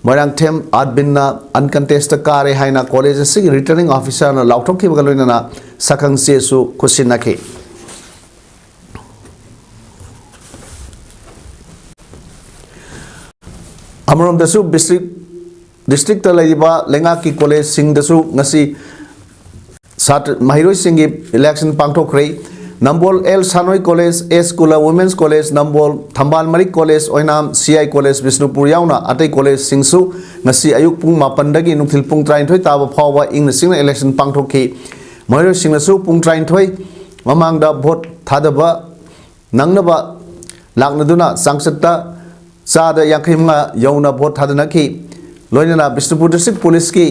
ꯃꯣꯏꯔꯥꯡꯊꯦꯝ ꯑꯥꯔꯕꯤꯟꯅ ꯑꯟꯀꯟꯇꯦꯁꯇ ꯀꯥꯔꯦ ꯍꯥꯏꯅ ꯀꯣꯂꯦꯖ ꯑꯁꯤꯒꯤ ꯔꯤꯇꯔꯅꯤꯡ ꯑꯣꯐꯤꯁꯥꯔꯅ ꯂꯥꯎꯊꯣꯛꯈꯤꯕꯒ ꯂꯣꯏꯅꯅ ꯁꯛꯈꯪ ꯆꯦꯁꯨ ꯈꯨꯠꯁꯤꯟꯅꯈꯤ꯫ ꯑꯃꯔꯣꯝꯗꯁꯨ district districtꯇ ꯂꯩꯔꯤꯕ ꯂꯩꯉꯥꯛꯀꯤ ꯀꯣꯂꯦꯖꯁꯤꯡꯗꯁꯨ ꯉꯁꯤ ꯁꯥꯇ꯭ꯔ ꯃꯍꯩꯔꯣꯏꯁꯤꯡꯒꯤ election ꯄꯥꯡꯊꯣꯛꯈ꯭ꯔꯦ꯫ ꯅꯝꯕꯣꯜ ꯑꯦꯜ ꯁꯥꯅꯣꯏ ꯀꯣꯂꯦꯖ, ꯑꯦꯁ ꯀꯨꯂ ꯋꯨꯃꯦꯟꯁ ꯀꯣꯂꯦꯖ ꯅꯝꯕꯣꯜ, ꯊꯝꯕꯥꯜ ꯃꯔꯤꯛ college Oinam, C I college Bishnupur ꯌꯥꯎꯅ ꯑꯇꯩ ꯀꯣꯂꯦꯖꯁꯤꯡꯁꯨ ꯉꯁꯤ ꯑꯌꯨꯛ ꯄꯨꯡ ꯃꯥꯄꯟꯗꯒꯤ ꯅꯨꯡꯊꯤꯜ ꯄꯨꯡ ꯇꯔꯥꯅꯤꯊꯣꯏ ꯇꯥꯕ ꯐꯥꯎꯕ ꯏꯪꯅ ꯆꯤꯛꯅ election ꯄꯥꯡꯊꯣꯛꯈꯤ꯫ ꯃꯍꯩꯔꯣꯏꯁꯤꯡꯅꯁꯨ ꯄꯨꯡ ꯇꯔꯥꯅꯤꯊꯣꯏ ꯃꯃꯥꯡꯗ ꯚꯣꯠ ꯊꯥꯗꯕ ꯅꯪꯅꯕ ꯂꯥꯛꯅꯗꯨꯅ ꯆꯥꯡꯆꯠꯇ ꯆꯥꯗ ꯌꯥꯡꯈꯩ ꯃꯉꯥ ꯌꯧꯅ ꯚꯣꯠ ꯊꯥꯗꯅꯈꯤ꯫ ꯂꯣꯏꯅꯅ ꯕꯤꯁꯅꯨꯄꯨꯔ district policeꯀꯤ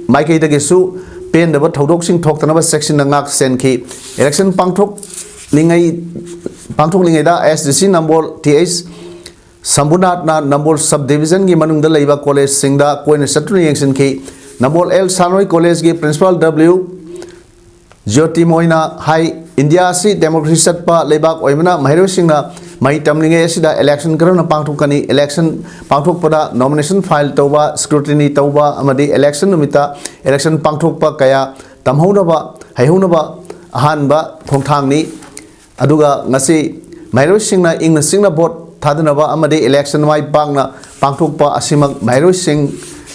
ꯃꯥꯏꯀꯩꯗꯒꯤꯁꯨ ꯄꯦꯟꯗꯕ ꯊꯧꯗꯣꯛꯁꯤꯡ ꯊꯣꯛꯇꯅꯕ ꯆꯦꯛꯁꯤꯟꯅ ꯉꯥꯛ ꯁꯦꯟꯈꯤ꯫ Election ꯄꯥꯡꯊꯣꯛꯂꯤꯉꯩ ꯄꯥꯡꯊꯣꯛꯂꯤꯉꯩꯗ ꯑꯦꯁ ꯗꯤ ꯁꯤ ꯅꯝꯕꯣꯜ ꯇꯤ ꯑꯩꯆ ꯁꯝꯕꯨꯅꯥꯊꯅ ꯅꯝꯕꯣꯜ sub divisionꯒꯤ ꯃꯅꯨꯡꯗ ꯂꯩꯕ ꯀꯣꯂꯦꯖꯁꯤꯡꯗ ꯀꯣꯏꯅ ꯆꯠꯇꯨꯅ ꯌꯦꯡꯁꯤꯟꯈꯤ꯫ ꯅꯝꯕꯣꯜ ꯑꯦꯜ ꯁꯥꯅꯣꯏ ꯀꯣꯂꯦꯖꯀꯤ principal ꯗꯕ꯭ꯂꯤꯎ ꯖ꯭ꯌꯣꯇꯤꯃꯣꯏꯅ ꯍꯥꯏ, ꯏꯟꯗꯤꯌꯥ ꯑꯁꯤ democracy ꯆꯠꯄ ꯂꯩꯕꯥꯛ ꯑꯣꯏꯕꯅ ꯃꯍꯩꯔꯣꯏꯁꯤꯡꯅ ꯃꯍꯩ ꯇꯝꯂꯤꯉꯩ ꯑꯁꯤꯗ election ꯀꯔꯝꯅ ꯄꯥꯡꯊꯣꯛꯀꯅꯤ, election ꯄꯥꯡꯊꯣꯛꯄꯗ nomination file ꯇꯧꯕ, scrutiny ꯇꯧꯕ ꯑꯃꯗꯤ election ꯅꯨꯃꯤꯠꯇ election ꯄꯥꯡꯊꯣꯛꯄ ꯀꯌꯥ ꯇꯝꯍꯧꯅꯕ, ꯍꯩꯍꯧꯅꯕ ꯑꯍꯥꯟꯕ ꯈꯣꯡꯊꯥꯡꯅꯤ꯫ ꯑꯗꯨꯒ ꯉꯁꯤ ꯃꯍꯩꯔꯣꯏꯁꯤꯡꯅ ꯏꯪꯅ ꯆꯤꯛꯅ vote ꯊꯥꯗꯅꯕ ꯑꯃꯗꯤ election ꯃꯥꯏ ꯄꯥꯛꯅ ꯄꯥꯡꯊꯣꯛꯄ ꯑꯁꯤꯃꯛ ꯃꯍꯩꯔꯣꯏꯁꯤꯡ,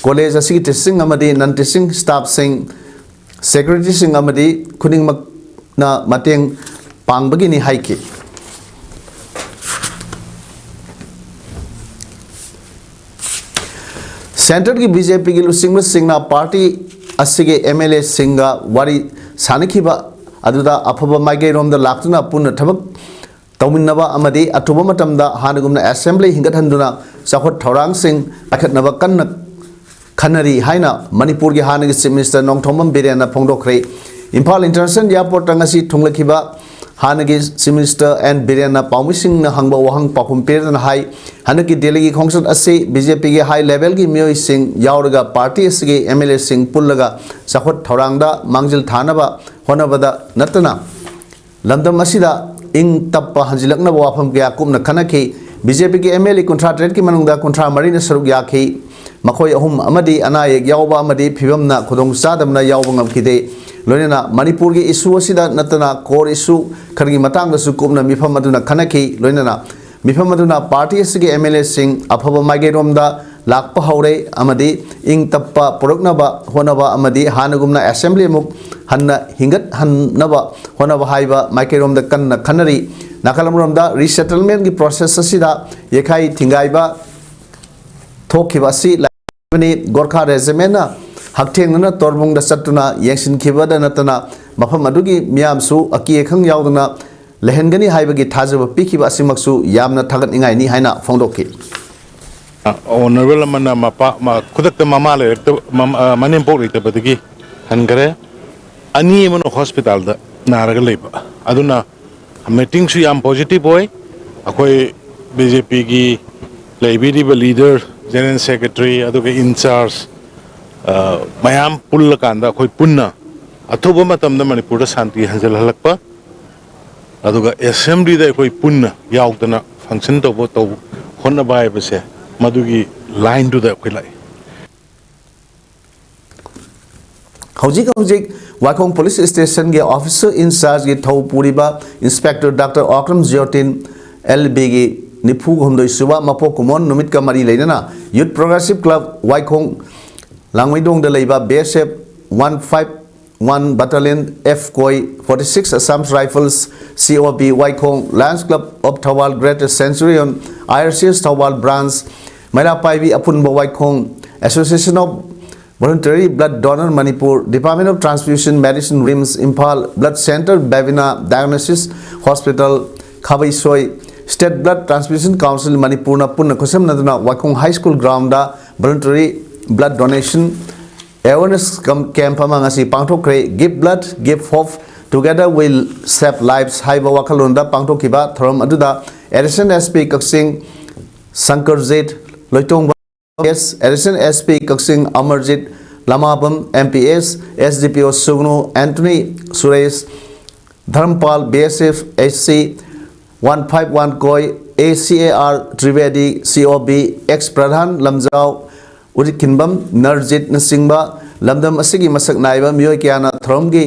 college ꯑꯁꯤꯒꯤ teaching ꯑꯃꯗꯤ non teaching staffꯁꯤꯡ, secretaryꯁꯤꯡ ꯑꯃꯗꯤ ꯈꯨꯗꯤꯡꯃꯛꯅ ꯃꯇꯦꯡ ꯄꯥꯡꯕꯒꯤꯅꯤ ꯍꯥꯏꯈꯤ꯫ Centreꯒꯤ BJPꯒꯤ ꯂꯨꯆꯤꯡꯕꯁꯤꯡꯅ party ꯑꯁꯤꯒꯤ MLAꯁꯤꯡꯒ ꯋꯥꯔꯤ ꯁꯥꯅꯈꯤꯕ ꯑꯗꯨꯗ ꯑꯐꯕ ꯃꯥꯏꯀꯩꯔꯣꯝꯗ ꯂꯥꯛꯇꯨꯅ ꯄꯨꯟꯅ ꯊꯕꯛ ꯇꯧꯃꯤꯟꯅꯕ ꯑꯃꯗꯤ ꯑꯊꯨꯕ ꯃꯇꯝꯗ ꯍꯥꯟꯅꯒꯨꯝꯅ assembly ꯍꯤꯡꯒꯠꯍꯟꯗꯨꯅ ꯆꯥꯎꯈꯠ ꯊꯧꯔꯥꯡꯁꯤꯡ ꯄꯥꯏꯈꯠꯅꯕ ꯀꯟꯅ ꯈꯟꯅꯔꯤ ꯍꯥꯏꯅ ꯃꯅꯤꯄꯨꯔꯒꯤ ꯍꯥꯟꯅꯒꯤ Chief Minister Nongthombam ꯕꯤꯔꯦꯟꯅ ꯐꯣꯡꯗꯣꯛꯈ꯭ꯔꯦ꯫ Imphal International Airportꯇ ꯉꯁꯤ ꯊꯨꯡꯂꯈꯤꯕ ꯍꯥꯟꯅꯒꯤ Chief Minister ꯑꯦꯟ ꯕꯤꯔꯦꯟꯅ ꯄꯥꯎꯃꯤꯁꯤꯡꯅ ꯍꯪꯕ ꯋꯥꯍꯪ ꯄꯥꯎꯈꯨꯝ ꯄꯤꯔꯗꯨꯅ ꯍꯥꯏ, ꯍꯟꯗꯛꯀꯤ ꯗꯦꯜꯂꯤꯒꯤ ꯈꯣꯡꯆꯠ ꯑꯁꯤ BJPꯒꯤ high levelꯒꯤ ꯃꯤꯑꯣꯏꯁꯤꯡ ꯌꯥꯎꯔꯒ party ꯑꯁꯤꯒꯤ MLAꯁꯤꯡ ꯄꯨꯜꯂꯒ ꯆꯥꯎꯈꯠ ꯊꯧꯔꯥꯡꯗ ꯃꯥꯡꯖꯤꯜ ꯊꯥꯅꯕ ꯍꯣꯠꯅꯕꯗ ꯅꯠꯇꯅ ꯂꯝꯗꯝ ꯑꯁꯤꯗ ꯏꯪ ꯇꯞꯄ ꯍꯟꯖꯤꯜꯂꯛꯅꯕ ꯋꯥꯐꯝ ꯀꯌꯥ ꯀꯨꯞꯅ ꯈꯟꯅꯈꯤ꯫ BJPꯒꯤ MLA ꯀꯨꯟꯊ꯭ꯔꯥ ꯇꯔꯦꯠꯀꯤ ꯃꯅꯨꯡꯗ ꯀꯨꯟꯊ꯭ꯔꯥ ꯃꯔꯤꯅ ꯁꯔꯨꯛ ꯌꯥꯈꯤ꯫ ꯃꯈꯣꯏ ꯑꯍꯨꯝ ꯑꯃꯗꯤ ꯑꯅꯥ ꯑꯌꯦꯛ ꯌꯥꯎꯕ ꯑꯃꯗꯤ ꯐꯤꯕꯝꯅ ꯈꯨꯗꯣꯡ ꯆꯥꯗꯕꯅ ꯌꯥꯎꯕ ꯉꯝꯈꯤꯗꯦ꯫ ꯂꯣꯏꯅꯅ ꯃꯅꯤꯄꯨꯔꯒꯤ issue ꯑꯁꯤꯗ ꯅꯠꯇꯅ core issue ꯈꯔꯒꯤ ꯃꯇꯥꯡꯗꯁꯨ ꯀꯨꯞꯅ ꯃꯤꯐꯝ ꯑꯗꯨꯅ ꯈꯟꯅꯈꯤ꯫ ꯂꯣꯏꯅꯅ ꯃꯤꯐꯝ ꯑꯗꯨꯅ party ꯑꯁꯤꯒꯤ MLAꯁꯤꯡ ꯑꯐꯕ ꯃꯥꯏꯀꯩꯔꯣꯝꯗ ꯂꯥꯛꯄ ꯍꯧꯔꯦ ꯑꯃꯗꯤ ꯏꯪ ꯇꯞꯄ ꯄꯨꯔꯛꯅꯕ ꯍꯣꯠꯅꯕ ꯑꯃꯗꯤ ꯍꯥꯟꯅꯒꯨꯝꯅ assembly ꯑꯃꯨꯛ ꯍꯟꯅ ꯍꯤꯡꯒꯠꯍꯟꯅꯕ ꯍꯣꯠꯅꯕ ꯍꯥꯏꯕ ꯃꯥꯏꯀꯩꯔꯣꯝꯗ ꯀꯟꯅ ꯈꯟꯅꯔꯤ꯫ ꯅꯥꯀꯜ ꯑꯃꯔꯣꯝꯗ resettlementꯀꯤ process ꯑꯁꯤꯗ ꯌꯩꯈꯥꯏ ꯊꯤꯡꯒꯥꯏꯕ ꯊꯣꯛꯈꯤꯕ ꯑꯁꯤ ꯂꯥꯛꯂꯤꯕꯅꯤ꯫ Gorkha Regimentꯅ ꯍꯛꯊꯦꯡꯅꯅ ꯇꯣꯔꯕꯨꯡꯗ ꯆꯠꯇꯨꯅ ꯌꯦꯡꯁꯤꯟꯈꯤꯕꯗ ꯅꯠꯇꯅ ꯃꯐꯝ ꯑꯗꯨꯒꯤ ꯃꯤꯌꯥꯝꯁꯨ ꯑꯀꯤ ꯑꯈꯪ ꯌꯥꯎꯗꯅ ꯂꯩꯍꯟꯒꯅꯤ ꯍꯥꯏꯕꯒꯤ ꯊꯥꯖꯕ ꯄꯤꯈꯤꯕ ꯑꯁꯤꯃꯛꯁꯨ ꯌꯥꯝꯅ ꯊꯥꯒꯠꯅꯤꯡꯉꯥꯏꯅꯤ ꯍꯥꯏꯅ ꯐꯣꯡꯗꯣꯛꯈꯤ꯫ Honourable ꯑꯃꯅ ꯃꯄꯥ, ꯃ-, ꯈꯨꯗꯛꯇ ꯃꯃꯥ ꯂꯩꯔꯛꯇꯕ, ꯃꯃ-, ꯑ, ꯃꯅꯦꯝꯄꯣꯛ ꯂꯩꯇꯕꯗꯒꯤ ꯍꯟꯈꯔꯦ꯫ ꯑꯅꯤ ꯑꯃꯅ hospitalꯗ ꯅꯥꯔꯒ ꯂꯩꯕ꯫ ꯑꯗꯨꯅ meetingꯁꯨ ꯌꯥꯝ positive ꯑꯣꯏ꯫ ꯑꯩꯈꯣꯏ BJPꯒꯤ ꯂꯩꯕꯤꯔꯤꯕ leader, general secretary, ꯑꯗꯨꯒ in charge, ꯑ, ꯃꯌꯥꯝ ꯄꯨꯜꯂꯀꯥꯟꯗ ꯑꯩꯈꯣꯏ ꯄꯨꯟꯅ ꯑꯊꯨꯕ ꯃꯇꯝꯗ ꯃꯅꯤꯄꯨꯔꯗ ꯁꯥꯟꯇꯤ ꯍꯟꯖꯤꯜꯍꯜꯂꯛꯄ, ꯑꯗꯨꯒ ꯑꯦꯁꯦꯝꯕ꯭ꯂꯤꯗ ꯑꯩꯈꯣꯏ ꯄꯨꯟꯅ ꯌꯥꯎꯗꯅ ꯐꯪꯁꯟ ꯇꯧꯕ ꯇꯧꯕ ꯍꯣꯠꯅꯕ ꯍꯥꯏꯕꯁꯦ ꯃꯗꯨꯒꯤ ꯂꯥꯏꯟꯗꯨꯗ ꯑꯩꯈꯣꯏ ꯂꯥꯛꯏ꯫ ꯍꯧꯖꯤꯛ ꯍꯧꯖꯤꯛ ꯋꯥꯏꯈꯣꯡ ꯄꯨꯂꯤꯁ ꯁ꯭ꯇꯦꯁꯟꯒꯤ ꯑꯣꯐꯤꯁꯔ ꯏꯟꯆꯥꯔꯖꯒꯤ ꯊꯧ ꯄꯨꯔꯤꯕ ꯏꯟꯁꯄꯦꯛꯇꯔ ꯗꯥꯛꯇꯔ ꯑꯣꯀ꯭ꯔꯝ ꯖꯤꯌꯣꯇꯤꯟ, ꯑꯦꯜ ꯕꯤꯒꯤ ꯅꯤꯐꯨ ꯍꯨꯝꯗꯣꯏ ꯁꯨꯕ ꯃꯄꯣꯛ ꯀꯨꯝꯑꯣꯟ ꯅꯨꯃꯤꯠꯀ ꯃꯔꯤ ꯂꯩꯅꯅ ꯌꯨꯠ ꯄ꯭ꯔꯣꯒ꯭ꯔꯦꯁꯤꯞ ꯀ꯭ꯂꯕ ꯋꯥꯏꯈꯣꯡ ꯂꯥꯡꯃꯩꯗꯣꯡꯗ ꯂꯩꯕ B S F one five one battalion, F coy, forty six Assam Rifles, C O B Waikhong, Lions Club of Thoubal Greater Centurion, I R C S Thoubal branch, ꯃꯩꯔꯥ ꯄꯥꯏꯕꯤ ꯑꯄꯨꯟꯕ ꯋꯥꯏꯈꯣꯡ, Association of Voluntary Blood Donor Manipur, Department of Transfusion Medicine, RIMS Imphal, Blood Centre, ꯕꯦꯕꯤꯅꯥ Diagnosis Hospital, ꯈꯥꯕꯩꯁꯣꯏ, State Blood Transfusion Council ꯃꯅꯤꯄꯨꯔꯅ ꯄꯨꯟꯅ ꯈꯨꯠꯁꯝꯅꯗꯨꯅ Waikhong high school ground voluntary blood donation awareness camp ꯑꯃ ꯉꯁꯤ ꯄꯥꯡꯊꯣꯛꯈ꯭ꯔꯦ꯫ Give blood, give hope, together we save lives ꯍꯥꯏꯕ ꯋꯥꯈꯜꯂꯣꯟꯗ ꯄꯥꯡꯊꯣꯛꯈꯤꯕ ꯊꯧꯔꯝ ꯑꯗꯨꯗ additional S P Kakching Sankarjit Loitongba, S additional S P Kakching Amarjit Lamabam, M P S S D P O Sugnu Anthony Suresh, Dharampal, B S F S C one five one ꯀꯣꯏ, ꯑꯦ ꯁꯤ A R Trivedi, ꯁꯤ O B, X ꯄ꯭ꯔꯙꯥꯟ ꯂꯝꯖꯥꯎ ꯎꯔꯤꯛꯈꯤꯟꯕꯝ, ꯅꯔꯖꯤꯠꯅꯆꯤꯡꯕ ꯂꯝꯗꯝ ꯑꯁꯤꯒꯤ ꯃꯁꯛ ꯅꯥꯏꯕ ꯃꯤꯑꯣꯏ ꯀꯌꯥꯅ ꯊꯧꯔꯝꯒꯤ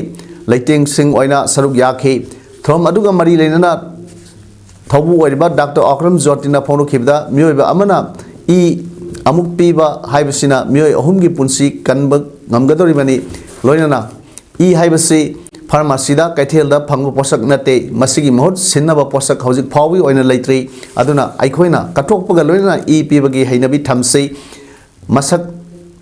ꯂꯩꯇꯦꯡꯁꯤꯡ ꯑꯣꯏꯅ ꯁꯔꯨꯛ ꯌꯥꯈꯤ꯫ ꯊꯧꯔꯝ ꯑꯗꯨꯒ ꯃꯔꯤ ꯂꯩꯅꯅ ꯊꯧꯕꯨ ꯑꯣꯏꯔꯤꯕ ꯗꯥꯛꯇꯔ ꯑꯣꯀ꯭ꯔꯝ ꯖꯣꯇꯤꯅ ꯐꯣꯡꯗꯣꯛꯈꯤꯕꯗ, ꯃꯤꯑꯣꯏꯕ ꯑꯃꯅ ꯏ ꯑꯃꯨꯛ ꯄꯤꯕ ꯍꯥꯏꯕꯁꯤꯅ ꯃꯤꯑꯣꯏ ꯑꯍꯨꯝꯒꯤ ꯄꯨꯟꯁꯤ ꯀꯟꯕ ꯉꯝꯒꯗꯧꯔꯤꯕꯅꯤ꯫ ꯂꯣꯏꯅꯅ ꯏ ꯍꯥꯏꯕꯁꯤ ꯐꯥꯔꯃꯥꯁꯤꯗ, ꯀꯩꯊꯦꯜꯗ ꯐꯪꯕ ꯄꯣꯠꯁꯛ ꯅꯠꯇꯦ꯫ ꯃꯁꯤꯒꯤ ꯃꯍꯨꯠ ꯁꯤꯟꯅꯕ ꯄꯣꯠꯁꯛ ꯍꯧꯖꯤꯛ ꯐꯥꯎꯕꯒꯤ ꯑꯣꯏꯅ ꯂꯩꯇ꯭ꯔꯤ꯫ ꯑꯗꯨꯅ ꯑꯩꯈꯣꯏꯅ ꯀꯠꯊꯣꯛꯄꯒ ꯂꯣꯏꯅꯅ ꯏ ꯄꯤꯕꯒꯤ ꯍꯩꯅꯕꯤ ꯊꯝꯁꯤ꯫ ꯃꯁꯛ,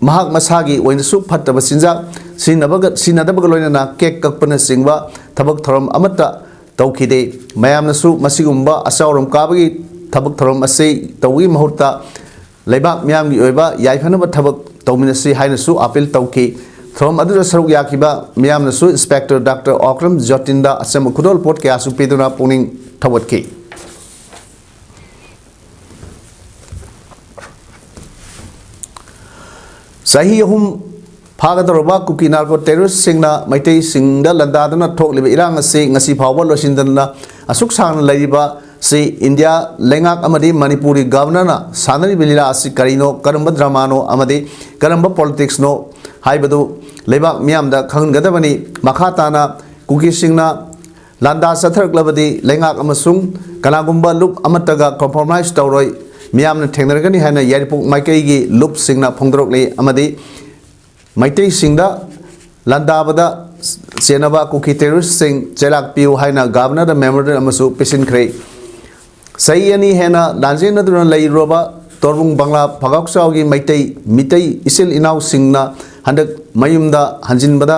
ꯃꯍꯥꯛ ꯃꯁꯥꯒꯤ ꯑꯣꯏꯅꯁꯨ ꯐꯠꯇꯕ ꯆꯤꯟꯖꯥꯛ ꯁꯤꯖꯤꯟꯅꯕꯒ, ꯁꯤꯖꯤꯟꯅꯗꯕꯒ ꯂꯣꯏꯅꯅ ꯀꯦꯛ ꯀꯛꯄꯅꯆꯤꯡꯕ ꯊꯕꯛ ꯊꯧꯔꯝ ꯑꯃꯠꯇ ꯇꯧꯈꯤꯗꯦ꯫ ꯃꯌꯥꯝꯅꯁꯨ ꯃꯁꯤꯒꯨꯝꯕ ꯑꯆꯥꯎꯔꯝ ꯀꯥꯕꯒꯤ ꯊꯕꯛ ꯊꯧꯔꯝ ꯑꯁꯤ ꯇꯧꯕꯒꯤ ꯃꯍꯨꯠꯇ ꯂꯩꯕꯥꯛ ꯃꯤꯌꯥꯝꯒꯤ ꯑꯣꯏꯕ ꯌꯥꯏꯐꯅꯕ ꯊꯕꯛ ꯇꯧꯃꯤꯟꯅꯁꯤ ꯍꯥꯏꯅꯁꯨ ꯑꯥꯄꯤꯜ ꯇꯧꯈꯤ꯫ ꯊꯧꯔꯝ ꯑꯗꯨꯗ ꯁꯔꯨꯛ ꯌꯥꯈꯤꯕ ꯃꯤꯌꯥꯝꯅꯁꯨ ꯏꯟꯁꯄꯦꯛꯇꯔ ꯗꯥꯛꯇꯔ ꯑꯣꯀ꯭ꯔꯝ ꯖꯣꯇꯤꯟꯗ ꯑꯆꯝꯕ ꯈꯨꯗꯣꯜꯄꯣꯠ ꯀꯌꯥꯁꯨ ꯄꯤꯗꯨꯅ ꯄꯨꯛꯅꯤꯡ ꯊꯧꯒꯠꯈꯤ꯫ ꯆꯍꯤ ꯑꯍꯨꯝ ꯐꯥꯒꯗꯧꯔꯕ ꯀꯨꯀꯤ ꯅꯥꯔꯀꯣ ꯇꯦꯔꯣꯔꯤꯁꯁꯤꯡꯅ ꯃꯩꯇꯩꯁꯤꯡꯗ ꯂꯥꯟꯗꯥꯗꯨꯅ ꯊꯣꯛꯂꯤꯕ ꯏꯔꯥꯡ ꯑꯁꯤ ꯉꯁꯤ ꯐꯥꯎꯕ ꯂꯣꯏꯁꯤꯟꯗꯅ ꯑꯁꯨꯛ ꯁꯥꯡꯅ ꯂꯩꯔꯤꯕ ꯁꯤ ꯏꯟꯗꯤꯌꯥ ꯂꯩꯉꯥꯛ ꯑꯃꯗꯤ ꯃꯅꯤꯄꯨꯔꯒꯤ ꯒꯕꯔꯅꯔꯅ ꯁꯥꯟꯅꯔꯤꯕ ꯂꯤꯂꯥ ꯑꯁꯤ ꯀꯔꯤꯅꯣ, ꯀꯔꯝꯕ ꯗ꯭ꯔꯃꯥꯅꯣ ꯑꯃꯗꯤ ꯀꯔꯝꯕ ꯄꯣꯂꯤꯇꯤꯛꯁꯅꯣ ꯍꯥꯏꯕꯗꯨ ꯂꯩꯕꯥꯛ ꯃꯤꯌꯥꯝꯗ ꯈꯪꯍꯟꯒꯗꯕꯅꯤ꯫ ꯃꯈꯥ ꯇꯥꯅ ꯀꯨꯀꯤꯁꯤꯡꯅ ꯂꯥꯟꯗꯥ ꯆꯠꯊꯔꯛꯂꯕꯗꯤ ꯂꯩꯉꯥꯛ ꯑꯃꯁꯨꯡ ꯀꯅꯥꯒꯨꯝꯕ ꯂꯨꯞ ꯑꯃꯠꯇꯒ ꯀꯣꯝꯄ꯭ꯔꯣꯃꯥꯏꯁ ꯇꯧꯔꯣꯏ, ꯃꯤꯌꯥꯝꯅ ꯊꯦꯡꯅꯔꯒꯅꯤ ꯍꯥꯏꯅ ꯌꯥꯏꯔꯤꯄꯣꯛ ꯃꯥꯏꯀꯩꯒꯤ ꯂꯨꯞꯁꯤꯡꯅ ꯐꯣꯡꯗꯣꯔꯛꯂꯤ꯫ ꯑꯃꯗꯤ ꯃꯩꯇꯩꯁꯤꯡꯗ ꯂꯥꯟꯗꯥꯕꯗ ꯆꯦꯟꯅꯕ ꯀꯨꯀꯤ ꯇꯦꯔꯣꯔꯤꯁꯁꯤꯡ ꯆꯩꯔꯥꯛ ꯄꯤꯌꯨ ꯍꯥꯏꯅ ꯒꯕꯔꯅꯔꯗ ꯃꯦꯃꯣꯔꯦꯟꯗꯝ ꯑꯃꯁꯨ ꯄꯤꯁꯤꯟꯈ꯭ꯔꯦ꯫ ꯆꯍꯤ ꯑꯅꯤ ꯍꯦꯟꯅ ꯂꯥꯟꯖꯦꯟꯅꯗꯨꯅ ꯂꯩꯔꯨꯔꯕ ꯇꯣꯔꯕꯨꯡ ꯕꯪꯂꯥ ꯐꯒꯥꯎꯆꯥꯎꯒꯤ ꯃꯩꯇꯩ, ꯃꯤꯇꯩ ꯏꯆꯤꯜ ꯏꯅꯥꯎꯁꯤꯡꯅ ꯍꯟꯗꯛ ꯃꯌꯨꯝꯗ ꯍꯟꯖꯤꯟꯕꯗ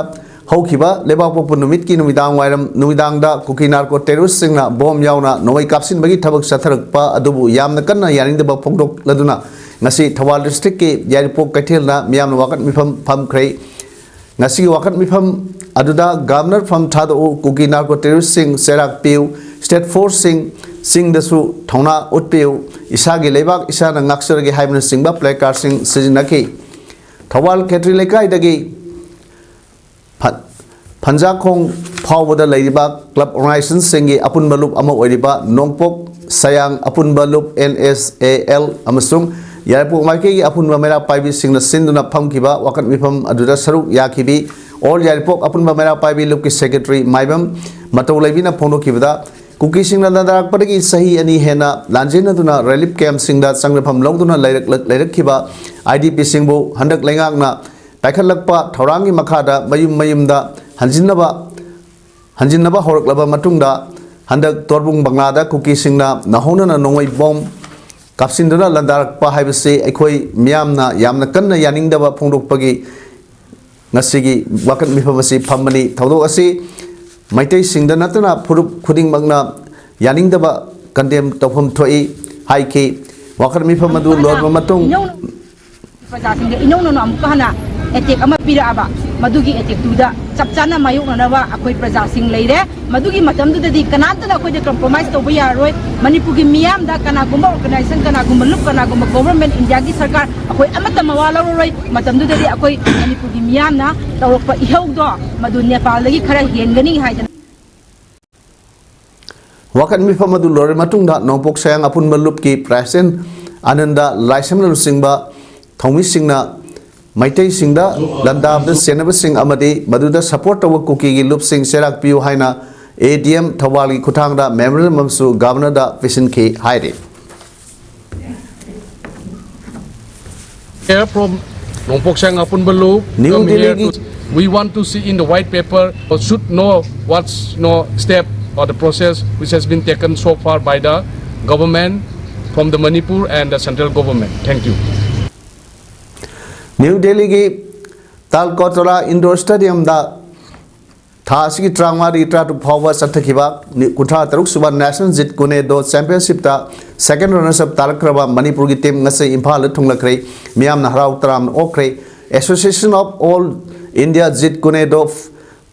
ꯍꯧꯈꯤꯕ ꯂꯩꯕꯥꯛꯄꯣꯛꯄ ꯅꯨꯃꯤꯠꯀꯤ ꯅꯨꯃꯤꯗꯥꯡ ꯋꯥꯏꯔꯝ, ꯅꯨꯃꯤꯗꯥꯡꯗ ꯀꯨꯀꯤ ꯅꯥꯔꯀꯣ ꯇꯦꯔꯣꯔꯤꯁꯁꯤꯡꯅ ꯕꯣꯝ ꯌꯥꯎꯅ ꯅꯣꯡꯃꯩ ꯀꯥꯞꯁꯤꯟꯕꯒꯤ ꯊꯕꯛ ꯆꯠꯊꯔꯛꯄ ꯑꯗꯨꯕꯨ ꯌꯥꯝꯅ ꯀꯟꯅ ꯌꯥꯅꯤꯡꯗꯕ ꯐꯣꯡꯗꯣꯛꯂꯗꯨꯅ ꯉꯁꯤ ꯊꯧꯕꯥꯜ ꯗꯤꯁꯇ꯭ꯔꯤꯛꯀꯤ ꯌꯥꯏꯔꯤꯄꯣꯛ ꯀꯩꯊꯦꯜꯗ ꯃꯤꯌꯥꯝꯅ ꯋꯥꯀꯠ ꯃꯤꯐꯝ ꯐꯝꯈ꯭ꯔꯦ꯫ ꯉꯁꯤꯒꯤ ꯋꯥꯀꯠ ꯃꯤꯐꯝ ꯑꯗꯨꯗ ꯒꯕꯔꯅꯔ ꯐꯝ ꯊꯥꯗꯣꯛꯎ, ꯀꯨꯀꯤ ꯅꯥꯔꯀꯣ ꯇꯦꯔꯣꯔꯤꯁꯁꯤꯡ ꯆꯩꯔꯥꯛ ꯄꯤꯌꯨ, ꯁ꯭ꯇꯦꯠ ꯐꯣꯔꯁꯁꯤꯡ ꯆꯤꯡꯗꯁꯨ ꯊꯧꯅꯥ ꯎꯠꯄꯤꯌꯨ, ꯏꯁꯥꯒꯤ ꯂꯩꯕꯥꯛ ꯏꯁꯥꯅ ꯉꯥꯛꯆꯔꯒꯦ ꯍꯥꯏꯕꯅꯆꯤꯡꯕ ꯄ꯭ꯂꯦ ꯀꯥꯔꯗꯁꯤꯡ ꯁꯤꯖꯤꯟꯅꯈꯤ꯫ ꯊꯧꯕꯥꯜ ꯈꯦꯇ꯭ꯔꯤ ꯂꯩꯀꯥꯏꯗꯒꯤ ꯐ-, ꯐꯟꯖꯥꯈꯣꯡ ꯐꯥꯎꯕꯗ ꯂꯩꯔꯤꯕ ꯀ꯭ꯂꯕ ꯑꯣꯔꯒꯅꯥꯏꯖꯦꯁꯟꯁꯤꯡꯒꯤ ꯑꯄꯨꯟꯕ ꯂꯨꯞ ꯑꯃ ꯑꯣꯏꯔꯤꯕ ꯅꯣꯡꯄꯣꯛ ꯁꯌꯥꯡ ꯑꯄꯨꯟꯕ ꯂꯨꯞ, ꯑꯦꯟ ꯑꯦꯁ ꯑꯦ ꯑꯦꯜ, ꯑꯃꯁꯨꯡ ꯌꯥꯏꯔꯤꯄꯣꯛ ꯃꯥꯏꯀꯩꯒꯤ ꯑꯄꯨꯟꯕ ꯃꯩꯔꯥ ꯄꯥꯏꯕꯤꯁꯤꯡꯅ ꯁꯤꯟꯗꯨꯅ ꯐꯝꯈꯤꯕ ꯋꯥꯀꯠ ꯃꯤꯐꯝ ꯑꯗꯨꯗ ꯁꯔꯨꯛ ꯌꯥꯈꯤꯕꯤ ꯑꯣꯜ ꯌꯥꯏꯔꯤꯄꯣꯛ ꯑꯄꯨꯟꯕ ꯃꯩꯔꯥ ꯄꯥꯏꯕꯤ ꯂꯨꯞꯀꯤ ꯁꯦꯀ꯭ꯔꯦꯇꯔꯤ ꯃꯥꯏꯕꯝ ꯃꯇꯧ ꯂꯩꯕꯤꯅ ꯐꯣꯡꯗꯣꯛꯈꯤꯕꯗ, ꯀꯨꯀꯤꯁꯤꯡꯅ ꯂꯥꯟꯗꯥꯔꯛꯄꯗꯒꯤ ꯆꯍꯤ ꯑꯅꯤ ꯍꯦꯟꯅ ꯂꯥꯟꯖꯦꯟꯅꯗꯨꯅ ꯔꯤꯂꯤꯐ ꯀꯦꯝꯞꯁꯤꯡꯗ ꯆꯪꯅꯐꯝ ꯂꯧꯗꯨꯅ ꯂꯩꯔꯛꯂ-, ꯂꯩꯔꯛꯈꯤꯕ ꯑꯥꯏ ꯗꯤ ꯄꯤꯁꯤꯡꯕꯨ ꯍꯟꯗꯛ ꯂꯩꯉꯥꯛꯅ ꯄꯥꯏꯈꯠꯂꯛꯄ ꯊꯧꯔꯥꯡꯒꯤ ꯃꯈꯥꯗ ꯃꯌꯨꯝ ꯃꯌꯨꯝꯗ ꯍꯟꯖꯤꯟꯅꯕ, ꯍꯟꯖꯤꯟꯅꯕ ꯍꯧꯔꯛꯂꯕ ꯃꯇꯨꯡꯗ, ꯍꯟꯗꯛ ꯇꯣꯔꯕꯨꯡ ꯕꯪꯂꯥꯗ ꯀꯨꯀꯤꯁꯤꯡꯅ ꯅꯧꯍꯧꯅꯅ ꯅꯣꯡꯃꯩ ꯕꯣꯝ ꯀꯥꯞꯁꯤꯟꯗꯨꯅ ꯂꯥꯟꯗꯥꯔꯛꯄ ꯍꯥꯏꯕꯁꯤ ꯑꯩꯈꯣꯏ ꯃꯤꯌꯥꯝꯅ ꯌꯥꯝꯅ ꯀꯟꯅ ꯌꯥꯅꯤꯡꯗꯕ ꯐꯣꯡꯗꯣꯛꯄꯒꯤ ꯉꯁꯤꯒꯤ ꯋꯥꯀꯠ ꯃꯤꯐꯝ ꯑꯁꯤ ꯐꯝꯕꯅꯤ꯫ ꯊꯧꯗꯣꯛ ꯑꯁꯤ ꯃꯩꯇꯩꯁꯤꯡꯗ ꯅꯠꯇꯅ ꯐꯨꯔꯨꯞ ꯈꯨꯗꯤꯡꯃꯛꯅ ꯌꯥꯅꯤꯡꯗꯕ ꯀꯟꯗꯦꯝ ꯇꯧꯐꯝ ꯊꯣꯛꯏ ꯍꯥꯏꯈꯤ꯫ ꯋꯥꯀꯠ ꯃꯤꯐꯝ ꯑꯗꯨ ꯂꯣꯏꯔꯕ ꯃꯇꯨꯡ ꯏꯅꯧ-, ꯄ꯭ꯔꯖꯥꯁꯤꯡꯗ ꯏꯅꯧ ꯅꯧꯅ ꯑꯃꯨꯛꯀ ꯍꯟꯅ ꯑꯦꯇꯦꯛ ꯑꯃ ꯄꯤꯔꯛꯑꯕ, ꯃꯗꯨꯒꯤ ꯑꯦꯇꯦꯛꯇꯨꯗ ꯆꯞ ꯆꯥꯅ ꯃꯥꯌꯣꯛꯅꯅꯕ ꯑꯩꯈꯣꯏ ꯄ꯭ꯔꯖꯥꯁꯤꯡ ꯂꯩꯔꯦ꯫ ꯃꯗꯨꯒꯤ ꯃꯇꯝꯗꯨꯗꯗꯤ ꯀꯅꯥꯝꯇꯅ ꯑꯩꯈꯣꯏꯗ ꯀꯝꯄ꯭ꯔꯣꯃꯥꯏꯁ ꯇꯧꯕ ꯌꯥꯔꯣꯏ꯫ ꯃꯅꯤꯄꯨꯔꯒꯤ ꯃꯤꯌꯥꯝꯗ ꯀꯅꯥꯒꯨꯝꯕ ꯑꯣꯔꯒꯅꯥꯏꯖꯦꯁꯟ, ꯀꯅꯥꯒꯨꯝꯕ ꯂꯨꯞ, ꯀꯅꯥꯒꯨꯝꯕ ꯒꯣꯚꯔꯟꯃꯦꯟꯠ, ꯏꯟꯗꯤꯌꯥꯒꯤ ꯁꯔꯀꯥꯔ, ꯑꯩꯈꯣꯏ ꯑꯃꯠꯇ ꯃꯋꯥ ꯂꯧꯔꯔꯣꯏ꯫ ꯃꯇꯝꯗꯨꯗꯗꯤ ꯑꯩꯈꯣꯏ ꯃꯅꯤꯄꯨꯔꯒꯤ ꯃꯤꯌꯥꯝꯅ ꯇꯧꯔꯛꯄ ꯏꯍꯧꯗꯣ ꯃꯗꯨ ꯅꯦꯄꯥꯜꯗꯒꯤ ꯈꯔ ꯍꯦꯟꯒꯅꯤ ꯍꯥꯏꯗꯅ꯫ ꯋꯥꯀꯠ ꯃꯤꯐꯝ ꯑꯗꯨ ꯂꯣꯏꯔꯕ ꯃꯇꯨꯡꯗ ꯅꯣꯡꯄꯣꯛ ꯁꯌꯥꯡ ꯑꯄꯨꯟꯕ ꯂꯨꯞꯀꯤ ꯄ꯭ꯔꯦꯁꯤꯗꯦꯟꯠ ꯑꯅꯟꯗ ꯂꯥꯏꯁ꯭ꯔꯝꯅ ꯂꯨꯆꯤꯡꯕ ꯊꯧꯃꯤꯁꯤꯡꯅ ꯃꯩꯇꯩꯁꯤꯡꯗ ꯂꯥꯟꯗꯥꯕꯗ ꯆꯦꯟꯅꯕꯁꯤꯡ ꯑꯃꯗꯤ ꯃꯗꯨꯗ ꯁꯄꯣꯔꯠ ꯇꯧꯕ ꯀꯨꯀꯤꯒꯤ ꯂꯨꯞꯁꯤꯡ ꯆꯩꯔꯥꯛ ꯄꯤꯌꯨ ꯍꯥꯏꯅ ꯑꯦ ꯗꯤ ꯑꯦꯝ ꯊꯧꯕꯥꯜꯒꯤ ꯈꯨꯠꯊꯥꯡꯗ ꯃꯦꯃꯣꯔꯦꯟꯗꯝ ꯑꯃꯁꯨ ꯒꯕꯔꯅꯔꯗ ꯄꯤꯁꯤꯟꯈꯤ ꯍꯥꯏꯔꯤ꯫ Here from Nongpoksang Apunbalu, New come here Delhi to, we want to see in the white paper, or should know what's no step or the process which has been taken so far by the government from the Manipur and the central government. Thank you. New ꯗꯦꯜꯂꯤꯒꯤ ꯇꯥꯜꯀꯣꯇꯣꯔꯥ ꯏꯟꯗꯣꯔ ꯁ꯭ꯇꯦꯗꯤꯌꯝꯗ ꯊꯥ ꯑꯁꯤꯒꯤ ꯇꯔꯥꯃꯉꯥꯗꯒꯤ ꯇꯔꯥꯇꯔꯨꯛ ꯐꯥꯎꯕ ꯆꯠꯊꯈꯤꯕ ꯀꯨꯟꯊ꯭ꯔꯥ ꯇꯔꯨꯛ ꯁꯨꯕ national ꯖꯤꯠ ꯀꯨꯅꯦꯗꯣ ꯆꯦꯝꯄꯤꯌꯟꯁꯤꯞꯇ ꯁꯦꯀꯦꯟ runners up ꯇꯥꯔꯛꯈ꯭ꯔꯕ ꯃꯅꯤꯄꯨꯔꯒꯤ team ꯉꯁꯤ ꯏꯝꯐꯥꯜꯗ ꯊꯨꯡꯂꯈ꯭ꯔꯦ꯫ ꯃꯤꯌꯥꯝꯅ ꯍꯔꯥꯎ ꯇꯔꯥꯝꯅ ꯑꯣꯛꯈ꯭ꯔꯦ꯫ ꯑꯦꯁꯣꯁꯤꯌꯦꯁꯟ ꯑꯣꯐ ꯑꯣꯜ ꯏꯟꯗꯤꯌꯥ ꯖꯤꯠ ꯀꯨꯅꯦꯗꯣ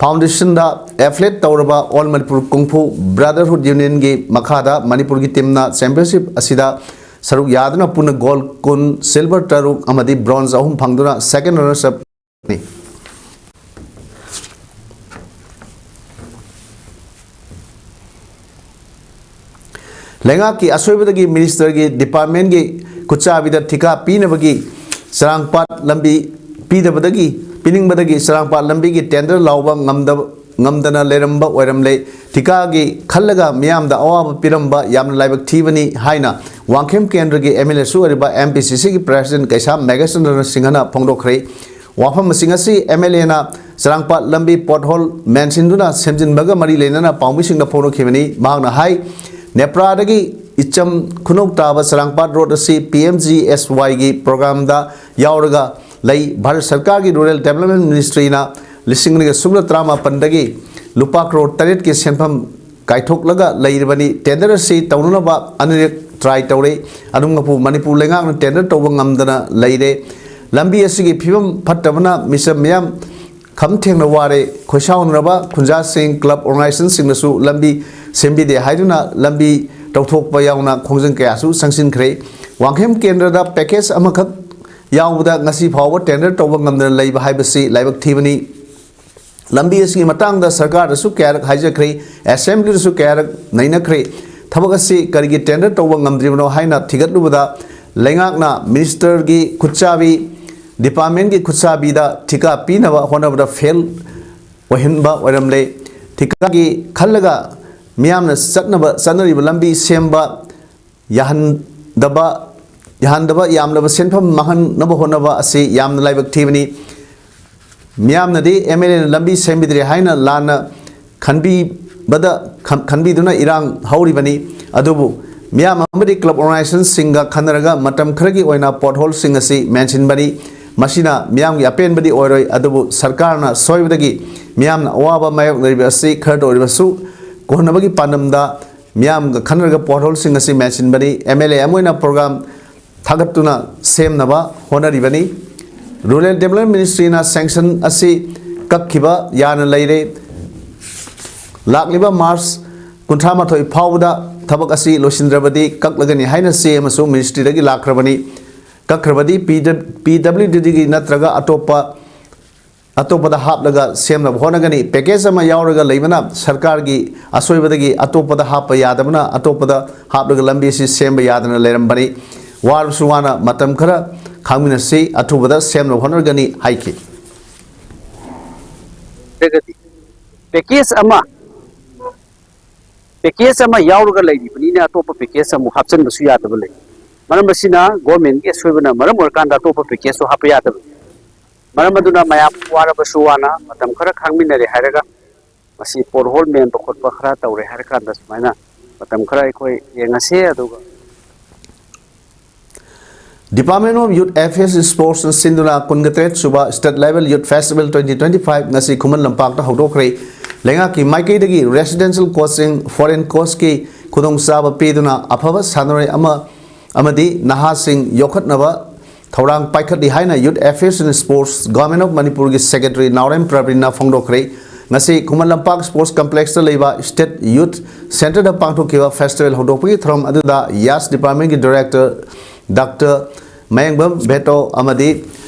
ꯐꯥꯎꯟꯗꯦꯁꯟꯗ ꯑꯦꯐꯤꯂꯦꯠ ꯇꯧꯔꯕ ꯑꯣꯜ ꯃꯅꯤꯄꯨꯔ ꯀꯨꯡꯐꯨ ꯕ꯭ꯔꯗꯔꯍꯨꯗ ꯌꯨꯅꯤꯌꯟꯒꯤ ꯃꯈꯥꯗ ꯃꯅꯤꯄꯨꯔꯒꯤ ꯇꯤꯝꯅ ꯆꯦꯝꯄꯤꯌꯟꯁꯤꯞ ꯑꯁꯤꯗ ꯁꯔꯨꯛ ꯌꯥꯗꯨꯅ ꯄꯨꯟꯅ ꯒꯣꯜ ꯀꯨꯟ, ꯁꯤꯜꯚꯔ ꯇꯔꯨꯛ ꯑꯃꯗꯤ ꯕ꯭ꯔꯣꯟꯖ ꯑꯍꯨꯝ ꯐꯪꯗꯨꯅ ꯁꯦꯀꯦꯟ ꯔꯅꯔꯁ ꯑꯞ ꯅꯤ꯫ ꯂꯩꯉꯥꯛꯀꯤ ꯑꯁꯣꯏꯕꯗꯒꯤ ꯃꯤꯅꯤꯁꯇꯔꯒꯤ ꯗꯤꯄꯥꯔꯠꯃꯦꯟꯒꯤ ꯈꯨꯠꯆꯥꯕꯤꯗ ꯊꯤꯀꯥ ꯄꯤꯅꯕꯒꯤ ꯆꯔꯥꯡꯄꯥꯠ ꯂꯝꯕꯤ ꯄꯤꯗꯕꯗꯒꯤ, ꯄꯤꯅꯤꯡꯕꯗꯒꯤ ꯆꯔꯥꯡꯄꯥꯠ ꯂꯝꯕꯤꯒꯤ ꯇꯦꯟꯗꯔ ꯂꯥꯎꯕ ꯉꯝꯗꯕ, ꯉꯝꯗꯅ ꯂꯩꯔꯝꯕ ꯑꯣꯏꯔꯝꯂꯦ꯫ ꯊꯤꯀꯥꯒꯤ ꯈꯜꯂꯒ ꯃꯤꯌꯥꯝꯗ ꯑꯋꯥꯕ ꯄꯤꯔꯝꯕ ꯌꯥꯝꯅ ꯂꯥꯏꯕꯛ ꯊꯤꯕꯅꯤ ꯍꯥꯏꯅ ꯋꯥꯡꯈꯦꯝ ꯀꯦꯟꯗ꯭ꯔꯒꯤ ꯑꯦꯝ ꯑꯦꯜ ꯑꯦꯁꯨ ꯑꯣꯏꯔꯤꯕ ꯑꯦꯝ ꯄꯤ ꯁꯤ ꯁꯤꯒꯤ ꯄ꯭ꯔꯦꯁꯤꯗꯦꯟꯠ ꯀꯩꯁꯥꯝ ꯃꯦꯘꯆꯟꯗ꯭ꯔ ꯁꯤꯡꯍꯅ ꯐꯣꯡꯗꯣꯛꯈ꯭ꯔꯦ꯫ ꯋꯥꯐꯝꯁꯤꯡ ꯑꯁꯤ ꯑꯦꯝ ꯑꯦꯜ ꯑꯦꯅ ꯆꯔꯥꯡꯄꯥꯠ ꯂꯝꯕꯤ ꯄꯣꯠꯍꯣꯜ ꯃꯦꯟꯁꯤꯟꯗꯨꯅ ꯁꯦꯝꯖꯤꯟꯕꯒ ꯃꯔꯤ ꯂꯩꯅꯅ ꯄꯥꯎꯃꯤꯁꯤꯡꯗ ꯐꯣꯡꯗꯣꯛꯈꯤꯕꯅꯤ꯫ ꯃꯍꯥꯛꯅ ꯍꯥꯏ, ꯅꯦꯄ꯭ꯔꯥꯗꯒꯤ ꯏꯆꯝ ꯈꯨꯅꯧ ꯇꯥꯕ ꯆꯔꯥꯡꯄꯥꯠ ꯔꯣꯗ ꯑꯁꯤ ꯄꯤ ꯑꯦꯝ ꯖꯤ ꯑꯦꯁ ꯋꯥꯏꯒꯤ ꯄ꯭ꯔꯣꯒ꯭ꯔꯥꯝꯗ ꯌꯥꯎꯔꯒ ꯂꯩ꯫ ꯚꯥꯔꯠ ꯁꯔꯀꯥꯔꯒꯤ ꯔꯨꯔꯦꯜ ꯗꯦꯕꯂꯞꯃꯦꯟ ꯃꯤꯅꯤꯁꯇ꯭ꯔꯤꯅ ꯂꯤꯁꯤꯡ ꯑꯅꯤꯒ ꯁꯨꯞꯅ ꯇꯔꯥꯃꯥꯄꯟꯗꯒꯤ ꯂꯨꯄꯥ ꯀ꯭ꯔꯣꯔ ꯇꯔꯦꯠꯀꯤ ꯁꯦꯟꯐꯝ ꯀꯥꯏꯊꯣꯛꯂꯒ ꯂꯩꯔꯤꯕꯅꯤ꯫ ꯇꯦꯟꯗꯔ ꯑꯁꯤ ꯇꯧꯅꯅꯕ ꯑꯅꯤꯔꯛ ꯇ꯭ꯔꯥꯏ ꯇꯧꯔꯦ꯫ ꯑꯗꯨꯝ ꯃꯄꯨ ꯃꯅꯤꯄꯨꯔ ꯂꯩꯉꯥꯛꯅ ꯇꯦꯟꯗꯔ ꯇꯧꯕ ꯉꯝꯗꯅ ꯂꯩꯔꯦ꯫ ꯂꯝꯕꯤ ꯑꯁꯤꯒꯤ ꯐꯤꯕꯝ ꯐꯠꯇꯕꯅ ꯃꯤꯆꯝ ꯃꯤꯌꯥꯝ ꯈꯝ ꯊꯦꯡꯅ ꯋꯥꯔꯦ꯫ ꯈꯣꯏꯁꯥꯎꯅꯔꯕ ꯈꯨꯟꯖꯥꯁꯤꯡ, ꯀ꯭ꯂꯕ ꯑꯣꯔꯒꯅꯥꯏꯖꯦꯁꯟꯁꯤꯡꯅꯁꯨ ꯂꯝꯕꯤ ꯁꯦꯝꯕꯤꯗꯦ ꯍꯥꯏꯗꯨꯅ ꯂꯝꯕꯤ ꯇꯧꯊꯣꯛꯄ ꯌꯥꯎꯅ ꯈꯣꯡꯖꯪ ꯀꯌꯥꯁꯨ ꯆꯪꯁꯤꯟꯈ꯭ꯔꯦ꯫ ꯋꯥꯡꯈꯦꯝ ꯀꯦꯟꯗ꯭ꯔꯗ ꯄꯦꯀꯦꯖ ꯑꯃꯈꯛ ꯌꯥꯎꯕꯗ ꯉꯁꯤ ꯐꯥꯎꯕ ꯇꯦꯟꯗꯔ ꯇꯧꯕ ꯉꯝꯗꯅ ꯂꯩꯕ ꯍꯥꯏꯕꯁꯤ ꯂꯥꯏꯕꯛ ꯊꯤꯕꯅꯤ꯫ ꯂꯝꯕꯤ ꯑꯁꯤꯒꯤ ꯃꯇꯥꯡꯗ ꯁꯔꯀꯥꯔꯗꯁꯨ ꯀꯌꯥꯔꯛ ꯍꯥꯏꯖꯈ꯭ꯔꯦ, ꯑꯦꯁꯦꯝꯕ꯭ꯂꯤꯗꯁꯨ ꯀꯌꯥꯔꯛ ꯅꯩꯅꯈ꯭ꯔꯦ꯫ ꯊꯕꯛ ꯑꯁꯤ ꯀꯔꯤꯒꯤ ꯇꯦꯟꯗꯔ ꯇꯧꯕ ꯉꯝꯗ꯭ꯔꯤꯕꯅꯣ ꯍꯥꯏꯅ ꯊꯤꯒꯠꯂꯨꯕꯗ, ꯂꯩꯉꯥꯛꯅ ꯃꯤꯅꯤꯁꯇꯔꯒꯤ ꯈꯨꯠꯆꯥꯕꯤ, ꯗꯤꯄꯥꯔꯠꯃꯦꯟꯒꯤ ꯈꯨꯠꯆꯥꯕꯤꯗ ꯊꯤꯀꯥ ꯄꯤꯅꯕ ꯍꯣꯠꯅꯕꯗ ꯐꯦꯜ ꯑꯣꯏꯍꯟꯕ ꯑꯣꯏꯔꯝꯂꯦ꯫ ꯊꯤꯀꯥꯒꯤ ꯈꯜꯂꯒ ꯃꯤꯌꯥꯝꯅ ꯆꯠꯅꯕ, ꯆꯠꯅꯔꯤꯕ ꯂꯝꯕꯤ ꯁꯦꯝꯕ ꯌꯥꯍꯟꯗꯕ, ꯌꯥꯍꯟꯗꯕ ꯌꯥꯝꯂꯕ ꯁꯦꯟꯐꯝ ꯃꯥꯡꯍꯟꯅꯕ ꯍꯣꯠꯅꯕ ꯑꯁꯤ ꯌꯥꯝꯅ ꯂꯥꯏꯕꯛ ꯊꯤꯕꯅꯤ꯫ ꯃꯤꯌꯥꯝꯅꯗꯤ ꯑꯦꯝ ꯑꯦꯜ ꯑꯦꯅ ꯂꯝꯕꯤ ꯁꯦꯝꯕꯤꯗ꯭ꯔꯦ ꯍꯥꯏꯅ ꯂꯥꯟꯅ ꯈꯟꯕꯤꯕꯗ, ꯈꯟ-, ꯈꯟꯕꯤꯗꯨꯅ ꯏꯔꯥꯡ ꯍꯧꯔꯤꯕꯅꯤ꯫ ꯑꯗꯨꯕꯨ ꯃꯤꯌꯥꯝ ꯑꯃꯗꯤ ꯀ꯭ꯂꯕ ꯑꯣꯔꯒꯅꯥꯏꯖꯦꯁꯟꯁꯤꯡꯒ ꯈꯟꯅꯔꯒ ꯃꯇꯝ ꯈꯔꯒꯤ ꯑꯣꯏꯅ ꯄꯣꯠꯍꯣꯜꯁꯤꯡ ꯑꯁꯤ ꯃꯦꯟꯁꯤꯟꯕꯅꯤ꯫ ꯃꯁꯤꯅ ꯃꯤꯌꯥꯝꯒꯤ ꯑꯄꯦꯟꯕꯗꯤ ꯑꯣꯏꯔꯣꯏ, ꯑꯗꯨꯕꯨ ꯁꯔꯀꯥꯔꯅ ꯁꯣꯏꯕꯗꯒꯤ ꯃꯤꯌꯥꯝꯅ ꯑꯋꯥꯕ ꯃꯥꯌꯣꯛꯅꯔꯤꯕ ꯑꯁꯤ ꯈꯔꯇ ꯑꯣꯏꯔꯕꯁꯨ ꯀꯣꯟꯅꯕꯒꯤ ꯄꯥꯟꯗꯝꯗ ꯃꯤꯌꯥꯝꯒ ꯈꯟꯅꯔꯒ ꯄꯣꯠꯍꯣꯜꯁꯤꯡ ꯑꯁꯤ ꯃꯦꯟꯁꯤꯟꯕꯅꯤ꯫ ꯑꯦꯝ ꯑꯦꯜ ꯑꯦ ꯑꯃ ꯑꯣꯏꯅ ꯄ꯭ꯔꯣꯒ꯭ꯔꯥꯝ ꯊꯥꯒꯠꯇꯨꯅ ꯁꯦꯝꯅꯕ ꯍꯣꯠꯅꯔꯤꯕꯅꯤ꯫ ꯔꯨꯔꯦꯜ ꯗꯦꯕꯂꯞꯃꯦꯟ ꯃꯤꯅꯤꯁꯇ꯭ꯔꯤꯅ ꯁꯦꯡꯁꯟ ꯑꯁꯤ ꯀꯛꯈꯤꯕ ꯌꯥꯅ ꯂꯩꯔꯦ꯫ ꯂꯥꯛꯂꯤꯕ ꯃꯥꯔꯆ ꯀꯨꯟꯊ꯭ꯔꯥ ꯃꯥꯊꯣꯏ ꯐꯥꯎꯕꯗ ꯊꯕꯛ ꯑꯁꯤ ꯂꯣꯏꯁꯤꯟꯗ꯭ꯔꯕꯗꯤ ꯀꯛꯂꯒꯅꯤ ꯍꯥꯏꯅ ꯆꯦ ꯑꯃꯁꯨ ꯃꯤꯅꯤꯁꯇ꯭ꯔꯤꯗꯒꯤ ꯂꯥꯛꯈ꯭ꯔꯕꯅꯤ꯫ ꯀꯛꯈ꯭ꯔꯕꯗꯤ ꯄꯤ ꯗꯕ-, ꯄꯤ ꯗꯕ꯭ꯂꯤꯎ ꯗꯤꯒꯤ ꯅꯠꯇ꯭ꯔꯒ ꯑꯇꯣꯞꯄ, ꯑꯇꯣꯞꯄꯗ ꯍꯥꯞꯂꯒ ꯁꯦꯝꯅꯕ ꯍꯣꯠꯅꯒꯅꯤ꯫ ꯄꯦꯀꯦꯖ ꯑꯃ ꯌꯥꯎꯔꯒ ꯂꯩꯕꯅ ꯁꯔꯀꯥꯔꯒꯤ ꯑꯁꯣꯏꯕꯗꯒꯤ ꯑꯇꯣꯞꯄꯗ ꯍꯥꯞꯄ ꯌꯥꯗꯕꯅ ꯑꯇꯣꯞꯄꯗ ꯍꯥꯞꯂꯒ ꯂꯝꯕꯤ ꯑꯁꯤ ꯁꯦꯝꯕ ꯌꯥꯗꯅ ꯂꯩꯔꯝꯕꯅꯤ꯫ ꯋꯥꯔꯕꯁꯨ ꯋꯥꯅ ꯃꯇꯝ ꯈꯔ ꯈꯥꯡꯃꯤꯟꯅꯁꯤ, ꯑꯊꯨꯕꯗ ꯁꯦꯝꯅꯕ ꯍꯣꯠꯅꯒꯅꯤ ꯍꯥꯏꯈꯤ꯫ ꯍꯥꯏꯔꯒꯗꯤ ꯄꯦꯀꯦꯖ ꯑꯃ, ꯄꯦꯀꯦꯖ ꯑꯃ ꯌꯥꯎꯔꯒ ꯂꯩꯔꯤꯕꯅꯤꯅ ꯑꯇꯣꯞꯄ ꯄꯦꯀꯦꯖ ꯑꯃꯨꯛ ꯍꯥꯞꯆꯤꯟꯕꯁꯨ ꯌꯥꯗꯕ ꯂꯩ꯫ ꯃꯔꯝ ꯑꯁꯤꯅ ꯒꯣꯔꯃꯦꯟꯒꯤ ꯑꯁꯣꯏꯕꯅ ꯃꯔꯝ ꯑꯣꯏꯔꯀꯥꯟꯗ ꯑꯇꯣꯞꯄ ꯄꯦꯀꯦꯖꯁꯨ ꯍꯥꯞꯄ ꯌꯥꯗꯕ꯫ ꯃꯔꯝ ꯑꯗꯨꯅ ꯃꯌꯥꯝ ꯋꯥꯔꯕꯁꯨ ꯋꯥꯅ ꯃꯇꯝ ꯈꯔ ꯈꯥꯡꯃꯤꯟꯅꯔꯦ ꯍꯥꯏꯔꯒ ꯃꯁꯤ ꯄꯣꯠꯍꯣꯜ ꯃꯦꯟꯕ ꯈꯣꯠꯄ ꯈꯔ ꯇꯧꯔꯦ ꯍꯥꯏꯔꯀꯥꯟꯗ ꯁꯨꯃꯥꯏꯅ ꯃꯇꯝ ꯈꯔ ꯑꯩꯈꯣꯏ ꯌꯦꯡꯉꯁꯦ꯫ ꯑꯗꯨꯒ Department of Youth Affairs Sports ꯅ ꯁꯤꯟꯗꯨꯅ ꯀꯨꯟꯒ ꯇꯔꯦꯠ ꯁꯨꯕ State Level Youth Festival twenty twenty five ꯉꯁꯤ ꯈꯨꯃꯟ ꯂꯝꯄꯥꯛꯇ ꯍꯧꯗꯣꯛꯈ꯭ꯔꯦ꯫ ꯂꯩꯉꯥꯛꯀꯤ ꯃꯥꯏꯀꯩꯗꯒꯤ residential coaching, foreign coachꯀꯤ ꯈꯨꯗꯣꯡꯆꯥꯕ ꯄꯤꯗꯨꯅ ꯑꯐꯕ ꯁꯥꯟꯅꯔꯣꯏ ꯑꯃ ꯑꯃꯗꯤ ꯅꯍꯥꯁꯤꯡ ꯌꯣꯛꯈꯠꯅꯕ ꯊꯧꯔꯥꯡ ꯄꯥꯏꯈꯠꯂꯤ ꯍꯥꯏꯅ Youth Affairs and Sports, Government of ꯃꯅꯤꯄꯨꯔꯒꯤ Secretary ꯅꯥꯎꯔꯦꯝ ꯄ꯭ꯔꯕꯤꯟꯅ ꯐꯣꯡꯗꯣꯛꯈ꯭ꯔꯦ꯫ ꯉꯁꯤ ꯈꯨꯃꯟ ꯂꯝꯄꯥꯛ Sports Complexꯇ ꯂꯩꯕ State Youth Centreꯗ ꯄꯥꯡꯊꯣꯛꯈꯤꯕ festival ꯍꯧꯗꯣꯛꯄꯒꯤ ꯊꯧꯔꯝ ꯑꯗꯨꯗ ꯌꯥꯁ Departmentꯀꯤ Director Doctor ꯃꯌꯦꯡꯕꯝ ꯚꯦꯇꯣ ꯑꯃꯗꯤ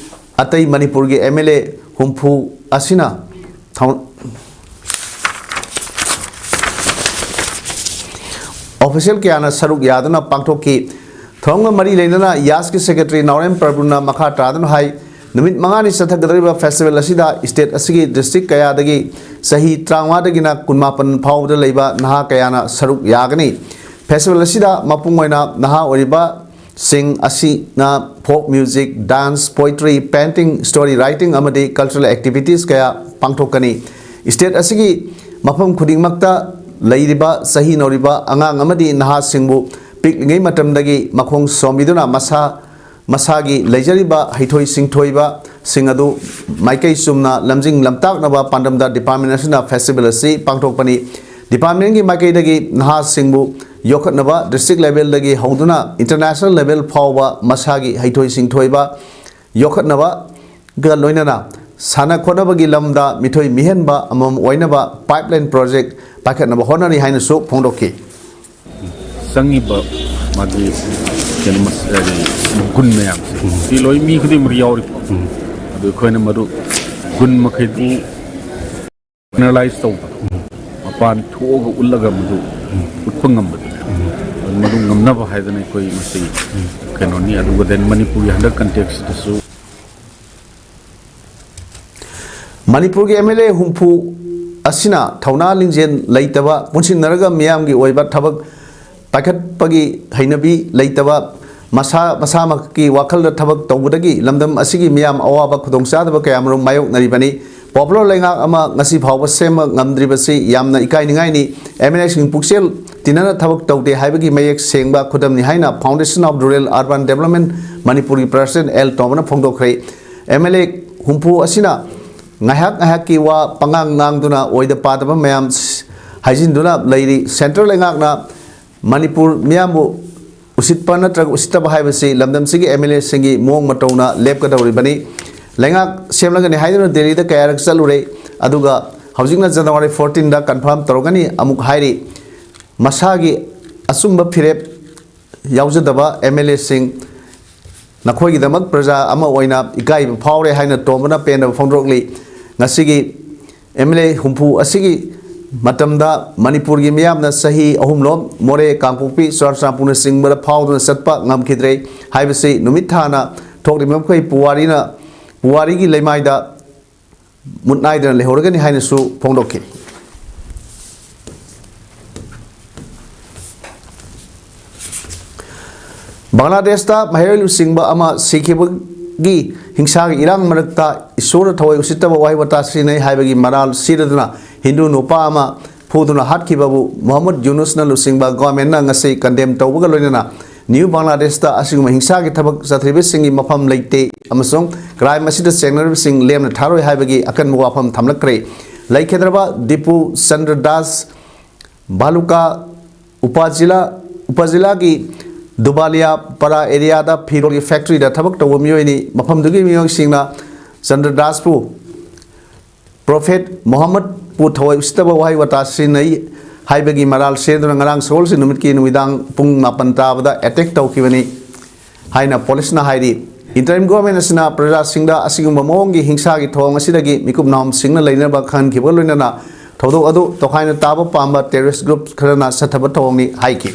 ꯑꯇꯩ ꯃꯅꯤꯄꯨꯔꯒꯤ MLA ꯍꯨꯝꯐꯨ ꯑꯁꯤꯅ ꯊꯧ-, official ꯀꯌꯥꯅ ꯁꯔꯨꯛ ꯌꯥꯗꯨꯅ ꯄꯥꯡꯊꯣꯛꯈꯤ꯫ ꯊꯧꯔꯝꯒ ꯃꯔꯤ ꯂꯩꯅꯅ ꯌꯥꯁꯀꯤ Secretary ꯅꯥꯎꯔꯦꯝ ꯄ꯭ꯔꯚꯨꯅ ꯃꯈꯥ ꯇꯥꯗꯨꯅ ꯍꯥꯏ, ꯅꯨꯃꯤꯠ ꯃꯉꯥꯅꯤ ꯆꯠꯊꯒꯗꯧꯔꯤꯕ festival ꯑꯁꯤꯗ state ꯑꯁꯤꯒꯤ district ꯀꯌꯥꯗꯒꯤ ꯆꯍꯤ ꯇꯔꯥꯃꯉꯥꯗꯒꯤꯅ ꯀꯨꯟꯃꯥꯄꯟ ꯐꯥꯎꯕꯗ ꯂꯩꯕ ꯅꯍꯥ ꯀꯌꯥꯅ ꯁꯔꯨꯛ ꯌꯥꯒꯅꯤ꯫ Festival ꯑꯁꯤꯗ ꯃꯄꯨꯡ ꯑꯣꯏꯅ ꯅꯍꯥ ꯑꯣꯏꯔꯤꯕ ꯁꯤꯡ ꯑꯁꯤꯅ folk music, dance, poetry, painting, story writing ꯑꯃꯗꯤ cultural activities ꯀꯌꯥ ꯄꯥꯡꯊꯣꯛꯀꯅꯤ꯫ State ꯑꯁꯤꯒꯤ ꯃꯐꯝ ꯈꯨꯗꯤꯡꯃꯛꯇ ꯂꯩꯔꯤꯕ ꯆꯍꯤ ꯅꯧꯔꯤꯕ ꯑꯉꯥꯡ ꯑꯃꯗꯤ ꯅꯍꯥꯁꯤꯡꯕꯨ ꯄꯤꯛꯂꯤꯉꯩ ꯃꯇꯝꯗꯒꯤ ꯃꯈꯣꯡ ꯁꯣꯝꯕꯤꯗꯨꯅ ꯃꯁꯥ ꯃꯁꯥꯒꯤ ꯂꯩꯖꯔꯤꯕ ꯍꯩꯊꯣꯏ ꯁꯤꯡꯊꯣꯏꯕꯁꯤꯡ ꯑꯗꯨ ꯃꯥꯏꯀꯩ ꯆꯨꯝꯅ ꯂꯝꯖꯤꯡ ꯂꯝꯇꯥꯛꯅꯕ ꯄꯥꯟꯗꯝꯗ department ꯑꯁꯤꯅ festival ꯑꯁꯤ ꯄꯥꯡꯊꯣꯛꯄꯅꯤ꯫ Departmentꯀꯤ ꯃꯥꯏꯀꯩꯗꯒꯤ ꯅꯍꯥꯁꯤꯡꯕꯨ ꯌꯣꯛꯈꯠꯅꯕ district levelꯗꯒꯤ ꯍꯧꯗꯨꯅ international level ꯐꯥꯎꯕ ꯃꯁꯥꯒꯤ ꯍꯩꯊꯣꯏ ꯁꯤꯡꯊꯣꯏꯕ ꯌꯣꯛꯈꯠꯅꯕꯒ ꯂꯣꯏꯅꯅ ꯁꯥꯟꯅ ꯈꯣꯠꯅꯕꯒꯤ ꯂꯝꯗ ꯃꯤꯊꯣꯏ ꯃꯤꯍꯦꯟꯕ ꯑꯃꯃꯝ ꯑꯣꯏꯅꯕ pipeline project ꯄꯥꯏꯈꯠꯅꯕ ꯍꯣꯠꯅꯔꯤ ꯍꯥꯏꯅꯁꯨ ꯐꯣꯡꯗꯣꯛꯈꯤ꯫ ꯆꯪꯉꯤꯕ ꯃꯥꯒꯤ ꯀꯩꯅꯣ ꯃꯁ-, ꯍꯥꯏꯗꯤ ꯒꯨꯟ ꯃꯌꯥꯝꯁꯦ ꯁꯤ ꯂꯣꯏ ꯃꯤ ꯈꯨꯗꯤꯡꯃꯛ ꯌꯥꯎꯔꯤꯀꯣ꯫ ꯑꯗꯨ ꯑꯩꯈꯣꯏꯅ ꯃꯗꯨ ꯒꯨꯟ ꯃꯈꯩꯗꯨ analyze ꯇꯧꯕ, ꯃꯄꯥꯟ ꯊꯣꯛꯑꯒ ꯎꯠꯂꯒ ꯃꯗꯨ ꯎꯠꯄ ꯉꯝꯕꯗꯨꯅꯦ꯫ ꯑꯗꯨ ꯃꯗꯨ ꯉꯝꯅꯕ ꯍꯥꯏꯗꯅ ꯑꯩꯈꯣꯏ ꯃꯁꯤ ꯀꯩꯅꯣꯅꯤ꯫ ꯑꯗꯨꯒ then ꯃꯅꯤꯄꯨꯔꯒꯤ ꯍꯟꯗꯛ contextꯇꯁꯨ ꯃꯅꯤꯄꯨꯔꯒꯤ MLA ꯍꯨꯝꯐꯨ ꯑꯁꯤꯅ ꯊꯧꯅꯥ ꯂꯤꯡꯖꯦꯜ ꯂꯩꯇꯕ, ꯄꯨꯟꯁꯤꯟꯅꯔꯒ ꯃꯤꯌꯥꯝꯒꯤ ꯑꯣꯏꯕ ꯊꯕꯛ ꯄꯥꯏꯈꯠꯄꯒꯤ ꯍꯩꯅꯕꯤ ꯂꯩꯇꯕ, ꯃꯁꯥ ꯃꯁꯥꯃꯛꯀꯤ ꯋꯥꯈꯜꯗ ꯊꯕꯛ ꯇꯧꯕꯗꯒꯤ ꯂꯝꯗꯝ ꯑꯁꯤꯒꯤ ꯃꯤꯌꯥꯝ ꯑꯋꯥꯕ ꯈꯨꯗꯣꯡꯆꯥꯗꯕ ꯀꯌꯥꯃꯔꯨꯝ ꯃꯥꯌꯣꯛꯅꯔꯤꯕꯅꯤ꯫ Popular ꯂꯩꯉꯥꯛ ꯑꯃ ꯉꯁꯤ ꯐꯥꯎꯕ ꯁꯦꯝꯕ ꯉꯝꯗ꯭ꯔꯤꯕꯁꯤ ꯌꯥꯝꯅ ꯏꯀꯥꯏꯅꯤꯡꯉꯥꯏꯅꯤ꯫ MLAꯁꯤꯡ ꯄꯨꯛꯆꯦꯜ ꯇꯤꯟꯅꯅ ꯊꯕꯛ ꯇꯧꯗꯦ ꯍꯥꯏꯕꯒꯤ ꯃꯌꯦꯛ ꯁꯦꯡꯕ ꯈꯨꯗꯝꯅꯤ ꯍꯥꯏꯅ Foundation of Rural Urban Development ꯃꯅꯤꯄꯨꯔꯒꯤ President ꯑꯦꯜ ꯇꯣꯝꯕꯅ ꯐꯣꯡꯗꯣꯛꯈ꯭ꯔꯦ꯫ MLA ꯍꯨꯝꯐꯨ ꯑꯁꯤꯅ ꯉꯥꯏꯍꯥꯛ ꯉꯥꯏꯍꯥꯛꯀꯤ ꯋꯥ ꯄꯉꯥꯡ ꯉꯥꯡꯗꯨꯅ ꯑꯣꯏꯗ ꯄꯥꯗꯕ ꯃꯌꯥꯝ ꯍꯥꯏꯖꯤꯟꯗꯨꯅ ꯂꯩꯔꯤ꯫ Central ꯂꯩꯉꯥꯛꯅ ꯃꯅꯤꯄꯨꯔ ꯃꯤꯌꯥꯝꯕꯨ ꯎꯁꯤꯠꯄ ꯅꯠꯇ꯭ꯔꯒ ꯎꯁꯤꯠꯇꯕ ꯍꯥꯏꯕꯁꯤ ꯂꯝꯗꯝꯁꯤꯒꯤ ꯑꯦꯝ ꯑꯦꯜ ꯑꯦꯁꯤꯡꯒꯤ ꯃꯑꯣꯡ ꯃꯇꯧꯅ ꯂꯦꯞꯀꯗꯧꯔꯤꯕꯅꯤ꯫ ꯂꯩꯉꯥꯛ ꯁꯦꯝꯂꯒꯅꯤ ꯍꯥꯏꯗꯨꯅ ꯗꯦꯜꯂꯤꯗ ꯀꯌꯥꯔꯛ ꯆꯠꯂꯨꯔꯦ, ꯑꯗꯨꯒ ꯍꯧꯖꯤꯛꯅ ꯖꯅꯋꯥꯔꯤ ꯐꯣꯔꯇꯤꯟꯗ ꯀꯟꯐꯥꯔꯝ ꯇꯧꯔꯛꯀꯅꯤ ꯑꯃꯨꯛ ꯍꯥꯏꯔꯤ꯫ ꯃꯁꯥꯒꯤ ꯑꯆꯨꯝꯕ ꯐꯤꯔꯦꯞ ꯌꯥꯎꯖꯗꯕ ꯑꯦꯝ ꯑꯦꯜ ꯑꯦꯁꯤꯡ, ꯅꯈꯣꯏꯒꯤꯗꯃꯛ ꯄ꯭ꯔꯖꯥ ꯑꯃ ꯑꯣꯏꯅ ꯏꯀꯥꯏꯕ ꯐꯥꯎꯔꯦ ꯍꯥꯏꯅ ꯇꯣꯝꯕꯅ ꯄꯦꯟꯗꯕ ꯐꯣꯡꯗꯣꯛꯂꯤ꯫ ꯉꯁꯤꯒꯤ ꯑꯦꯝ ꯑꯦꯜ ꯑꯦ ꯍꯨꯝꯐꯨ ꯑꯁꯤꯒꯤ ꯃꯇꯝꯗ ꯃꯅꯤꯄꯨꯔꯒꯤ ꯃꯤꯌꯥꯝꯅ ꯆꯍꯤ ꯑꯍꯨꯝꯂꯣꯝ ꯃꯣꯔꯦ, ꯀꯥꯡꯄꯣꯛꯄꯤ, ꯆꯨꯔꯥꯆꯥꯟꯄꯨꯔꯅꯆꯤꯡꯕꯗ ꯐꯥꯎꯗꯨꯅ ꯆꯠꯄ ꯉꯝꯈꯤꯗ꯭ꯔꯦ ꯍꯥꯏꯕꯁꯤ ꯅꯨꯃꯤꯠ ꯊꯥꯅ ꯊꯣꯛꯂꯤꯕ ꯃꯈꯩ ꯄꯨꯋꯥꯔꯤꯅ, ꯄꯨꯋꯥꯔꯤꯒꯤ ꯂꯩꯃꯥꯏꯗ ꯃꯨꯠ ꯅꯥꯏꯗꯅ ꯂꯩꯍꯧꯔꯒꯅꯤ ꯍꯥꯏꯅꯁꯨ ꯐꯣꯡꯗꯣꯛꯈꯤ꯫ ꯕꯪꯒ꯭ꯂꯥꯗꯦꯁꯇ ꯃꯍꯩꯔꯣꯏ ꯂꯨꯆꯤꯡꯕ ꯑꯃ ꯁꯤꯈꯤꯕꯒꯤ ꯍꯤꯡꯁꯥꯒꯤ ꯏꯔꯥꯡ ꯃꯔꯛꯇ ꯏꯁꯣꯔꯗ ꯊꯋꯥꯏ ꯎꯁꯤꯠꯇꯕ ꯋꯥꯍꯩ ꯋꯥꯇꯥ ꯁꯤꯖꯤꯟꯅꯩ ꯍꯥꯏꯕꯒꯤ ꯃꯔꯥꯜ ꯁꯤꯔꯗꯨꯅ ꯍꯤꯟꯗꯨ ꯅꯨꯄꯥ ꯑꯃ ꯐꯨꯗꯨꯅ ꯍꯥꯠꯈꯤꯕꯕꯨ ꯃꯨꯍꯝꯃꯗ ꯌꯨꯅꯨꯁꯅ ꯂꯨꯆꯤꯡꯕ ꯒꯣꯔꯃꯦꯟꯅ ꯉꯁꯤ ꯀꯟꯗꯦꯝ ꯇꯧꯕꯒ ꯂꯣꯏꯅꯅ ꯅ꯭ꯌꯨ ꯕꯪꯒ꯭ꯂꯥꯗꯦꯁꯇ ꯑꯁꯤꯒꯨꯝꯕ ꯍꯤꯡꯁꯥꯒꯤ ꯊꯕꯛ ꯆꯠꯊꯔꯤꯕꯁꯤꯡꯒꯤ ꯃꯐꯝ ꯂꯩꯇꯦ ꯑꯃꯁꯨꯡ ꯀ꯭ꯔꯥꯏꯝ ꯑꯁꯤꯗ ꯆꯦꯡꯅꯔꯤꯕꯁꯤꯡ ꯂꯦꯝꯅ ꯊꯥꯔꯣꯏ ꯍꯥꯏꯕꯒꯤ ꯑꯀꯟꯕ ꯋꯥꯐꯝ ꯊꯝꯂꯛꯈ꯭ꯔꯦ꯫ ꯂꯩꯈꯤꯗ꯭ꯔꯕ ꯗꯤꯄꯨ ꯆꯟꯗ꯭ꯔ ꯗꯥꯁ ꯚꯥꯂꯨꯀꯥ ꯎꯄꯥꯖꯤꯂꯥ, ꯎꯄꯥꯖꯤꯂꯥꯒꯤ ꯗꯨꯕꯥꯂꯤꯌꯥ ꯄꯔꯥ ꯑꯦꯔꯤꯌꯥꯗ ꯐꯤꯔꯣꯜꯒꯤ ꯐꯦꯛꯇꯔꯤꯗ ꯊꯕꯛ ꯇꯧꯕ ꯃꯤꯑꯣꯏꯅꯤ꯫ ꯃꯐꯝꯗꯨꯒꯤ ꯃꯤꯑꯣꯏꯁꯤꯡꯅ ꯆꯟꯗ꯭ꯔ ꯗꯥꯁꯄꯨ ꯄ꯭ꯔꯣꯐꯦꯠ ꯃꯨꯍꯝꯃꯗꯄꯨ ꯊꯋꯥꯏ ꯎꯁꯤꯠꯇꯕ ꯋꯥꯍꯩ ꯋꯥꯇꯥ ꯁꯤꯖꯤꯟꯅꯩ ꯍꯥꯏꯕꯒꯤ ꯃꯔꯥꯜ ꯁꯤꯔꯗꯨꯅ ꯉꯔꯥꯡ ꯁꯒꯣꯜꯁꯦꯟ ꯅꯨꯃꯤꯠꯀꯤ ꯅꯨꯃꯤꯗꯥꯡ ꯄꯨꯡ ꯃꯥꯄꯟ ꯇꯥꯕꯗ ꯑꯦꯇꯦꯛ ꯇꯧꯈꯤꯕꯅꯤ ꯍꯥꯏꯅ ꯄꯨꯂꯤꯁꯅ ꯍꯥꯏꯔꯤ꯫ ꯏꯟꯇꯔꯤꯝ ꯒꯣꯔꯃꯦꯟ ꯑꯁꯤꯅ ꯄ꯭ꯔꯖꯥꯁꯤꯡꯗ ꯑꯁꯤꯒꯨꯝꯕ ꯃꯑꯣꯡꯒꯤ ꯍꯤꯡꯁꯥꯒꯤ ꯊꯧꯑꯣꯡ ꯑꯁꯤꯗꯒꯤ ꯃꯤꯀꯨꯞ ꯅꯥꯍꯣꯝꯁꯤꯡꯅ ꯂꯩꯅꯕ ꯈꯪꯍꯟꯈꯤꯕꯒ ꯂꯣꯏꯅꯅ ꯊꯧꯗꯣꯛ ꯑꯗꯨ ꯇꯣꯈꯥꯏꯅ ꯇꯥꯕ ꯄꯥꯝꯕ ꯇꯦꯔꯣꯔꯤꯁ ꯒ꯭ꯔꯨꯞ ꯈꯔꯅ ꯆꯠꯊꯕ ꯊꯧꯑꯣꯡꯅꯤ ꯍꯥꯏꯈꯤ꯫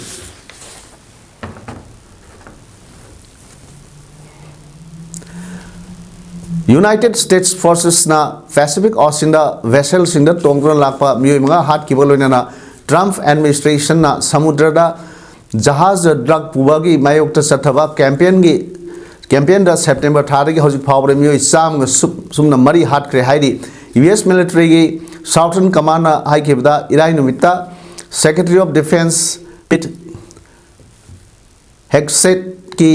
ꯌꯨꯅꯥꯏꯇꯦꯗ ꯁ꯭ꯇꯦꯠꯁ ꯐꯣꯔꯁꯦꯁꯅ ꯄꯦꯁꯤꯐꯤꯛ ꯑꯣꯁꯤꯟꯗ ꯚꯦꯁꯦꯜꯁꯤꯡꯗ ꯇꯣꯡꯗꯨꯅ ꯂꯥꯛꯄ ꯃꯤꯑꯣꯏ ꯃꯉꯥ ꯍꯥꯠꯈꯤꯕ ꯂꯣꯏꯅꯅ ꯇ꯭ꯔꯝꯞ ꯑꯦꯗꯃꯤꯅꯤꯁꯇ꯭ꯔꯦꯁꯟꯅ ꯁꯃꯨꯗ꯭ꯔꯗ ꯖꯍꯥꯖ ꯗ꯭ꯔꯒ ꯄꯨꯕꯒꯤ ꯃꯥꯌꯣꯛꯇ ꯆꯠꯊꯕ ꯀꯦꯝꯄꯦꯟꯒꯤ, ꯀꯦꯝꯄꯦꯟꯗ ꯁꯦꯞꯇꯦꯝꯕꯔ ꯊꯥꯗꯒꯤ ꯍꯧꯖꯤꯛ ꯐꯥꯎꯕꯗ ꯃꯤꯑꯣꯏ ꯆꯥꯝꯃꯒ ꯁꯨꯞ-, ꯁꯨꯞꯅ ꯃꯔꯤ ꯍꯥꯠꯈ꯭ꯔꯦ ꯍꯥꯏꯔꯤ꯫ ꯌꯨ ꯑꯦꯁ ꯃꯤꯂꯤꯇꯔꯤꯒꯤ ꯁꯥꯎꯊꯔꯟ ꯀꯃꯥꯟꯅ ꯍꯥꯏꯈꯤꯕꯗ ꯏꯔꯥꯏ ꯅꯨꯃꯤꯠꯇ ꯁꯦꯀ꯭ꯔꯦꯇꯔꯤ ꯑꯣꯐ ꯗꯤꯐꯦꯟꯁ ꯄꯤꯠ ꯍꯦꯒꯁꯦꯠꯀꯤ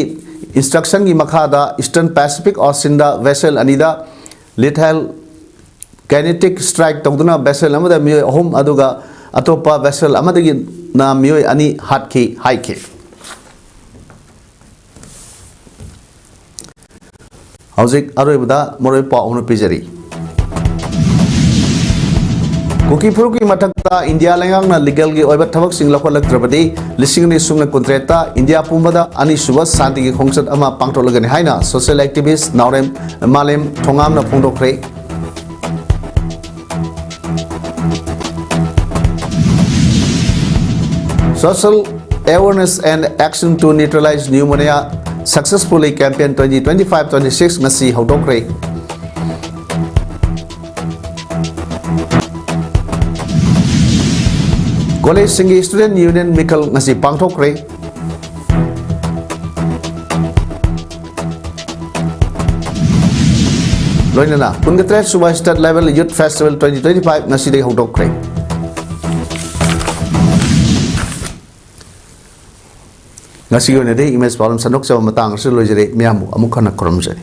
ꯏꯟꯁꯇ꯭ꯔꯛꯁꯟꯒꯤ ꯃꯈꯥꯗ ꯏꯁꯇꯔꯟ ꯄꯦꯁꯤꯐꯤꯛ ꯑꯣꯁꯤꯟꯗ ꯚꯦꯁꯦꯜ ꯑꯅꯤꯗ ꯂꯤꯊꯦꯜ ꯀꯥꯏꯅꯦꯇꯤꯛ ꯁ꯭ꯇ꯭ꯔꯥꯏꯛ ꯇꯧꯗꯨꯅ ꯚꯦꯁꯦꯜ ꯑꯃꯗ ꯃꯤꯑꯣꯏ ꯑꯍꯨꯝ ꯑꯗꯨꯒ ꯑꯇꯣꯞꯄ ꯚꯦꯁꯦꯜ ꯑꯃꯗꯒꯤꯅ ꯃꯤꯑꯣꯏ ꯑꯅꯤ ꯍꯥꯠꯈꯤ ꯍꯥꯏꯈꯤ꯫ ꯍꯧꯖꯤꯛ ꯑꯔꯣꯏꯕꯗ ꯃꯔꯨꯑꯣꯏꯕ ꯄꯥꯎ ꯑꯃ ꯄꯤꯖꯔꯤ꯫ ꯀꯨꯀꯤ ꯐꯨꯔꯨꯞꯀꯤ ꯃꯊꯛꯇ ꯏꯟꯗꯤꯌꯥ ꯂꯩꯉꯥꯛꯅ ꯂꯤꯒꯦꯜꯒꯤ ꯑꯣꯏꯕ ꯊꯕꯛꯁꯤꯡ ꯂꯧꯈꯠꯂꯛꯇ꯭ꯔꯕꯗꯤ ꯂꯤꯁꯤꯡ ꯑꯅꯤ ꯁꯨꯞꯅ ꯀꯨꯟꯇꯔꯦꯠꯇ ꯏꯟꯗꯤꯌꯥ ꯄꯨꯝꯕꯗ ꯑꯅꯤꯁꯨꯕ ꯁꯥꯟꯇꯤꯒꯤ ꯈꯣꯡꯆꯠ ꯑꯃ ꯄꯥꯡꯊꯣꯛꯂꯒꯅꯤ ꯍꯥꯏꯅ ꯁꯣꯁꯤꯌꯦꯜ ꯑꯦꯛꯇꯤꯚꯤꯁ꯭ꯠ ꯅꯥꯎꯔꯦꯝ ꯃꯥꯂꯦꯝ ꯊꯣꯉꯥꯝꯅ ꯐꯣꯡꯗꯣꯛꯈ꯭ꯔꯦ꯫ Social Awareness and Action to Neutralize Pneumonia Successfully Campaign twenty twenty-five twenty-six ꯉꯁꯤ ꯍꯧꯗꯣꯛꯈ꯭ꯔꯦ꯫ ꯀꯣꯂꯦꯖꯁꯤꯡꯒꯤ ꯁ꯭ꯇꯨꯗꯦꯟꯠ ꯌꯨꯅꯤꯌꯟ ꯃꯤꯈꯜ ꯉꯁꯤ ꯄꯥꯡꯊꯣꯛꯈ꯭ꯔꯦ꯫ ꯂꯣꯏꯅꯅ ꯀꯨꯟꯒ ꯇꯔꯦꯠ ꯁꯨꯕ State Level Youth Festival twenty twenty-five ꯉꯁꯤꯗꯒꯤ ꯍꯧꯗꯣꯛꯈ꯭ꯔꯦ꯫ ꯉꯁꯤꯒꯤ ꯑꯣꯏꯅꯗꯤ ꯏꯃꯦꯖ ꯄꯥꯎꯗꯝ ꯁꯟꯗꯣꯛꯆꯕ ꯃꯇꯥꯡ ꯑꯁꯤꯗ ꯂꯣꯏꯖꯔꯦ꯫ ꯃꯤꯌꯥꯝꯕꯨ ꯑꯃꯨꯛ ꯍꯟꯅ ꯈꯨꯔꯨꯝꯖꯔꯤ꯫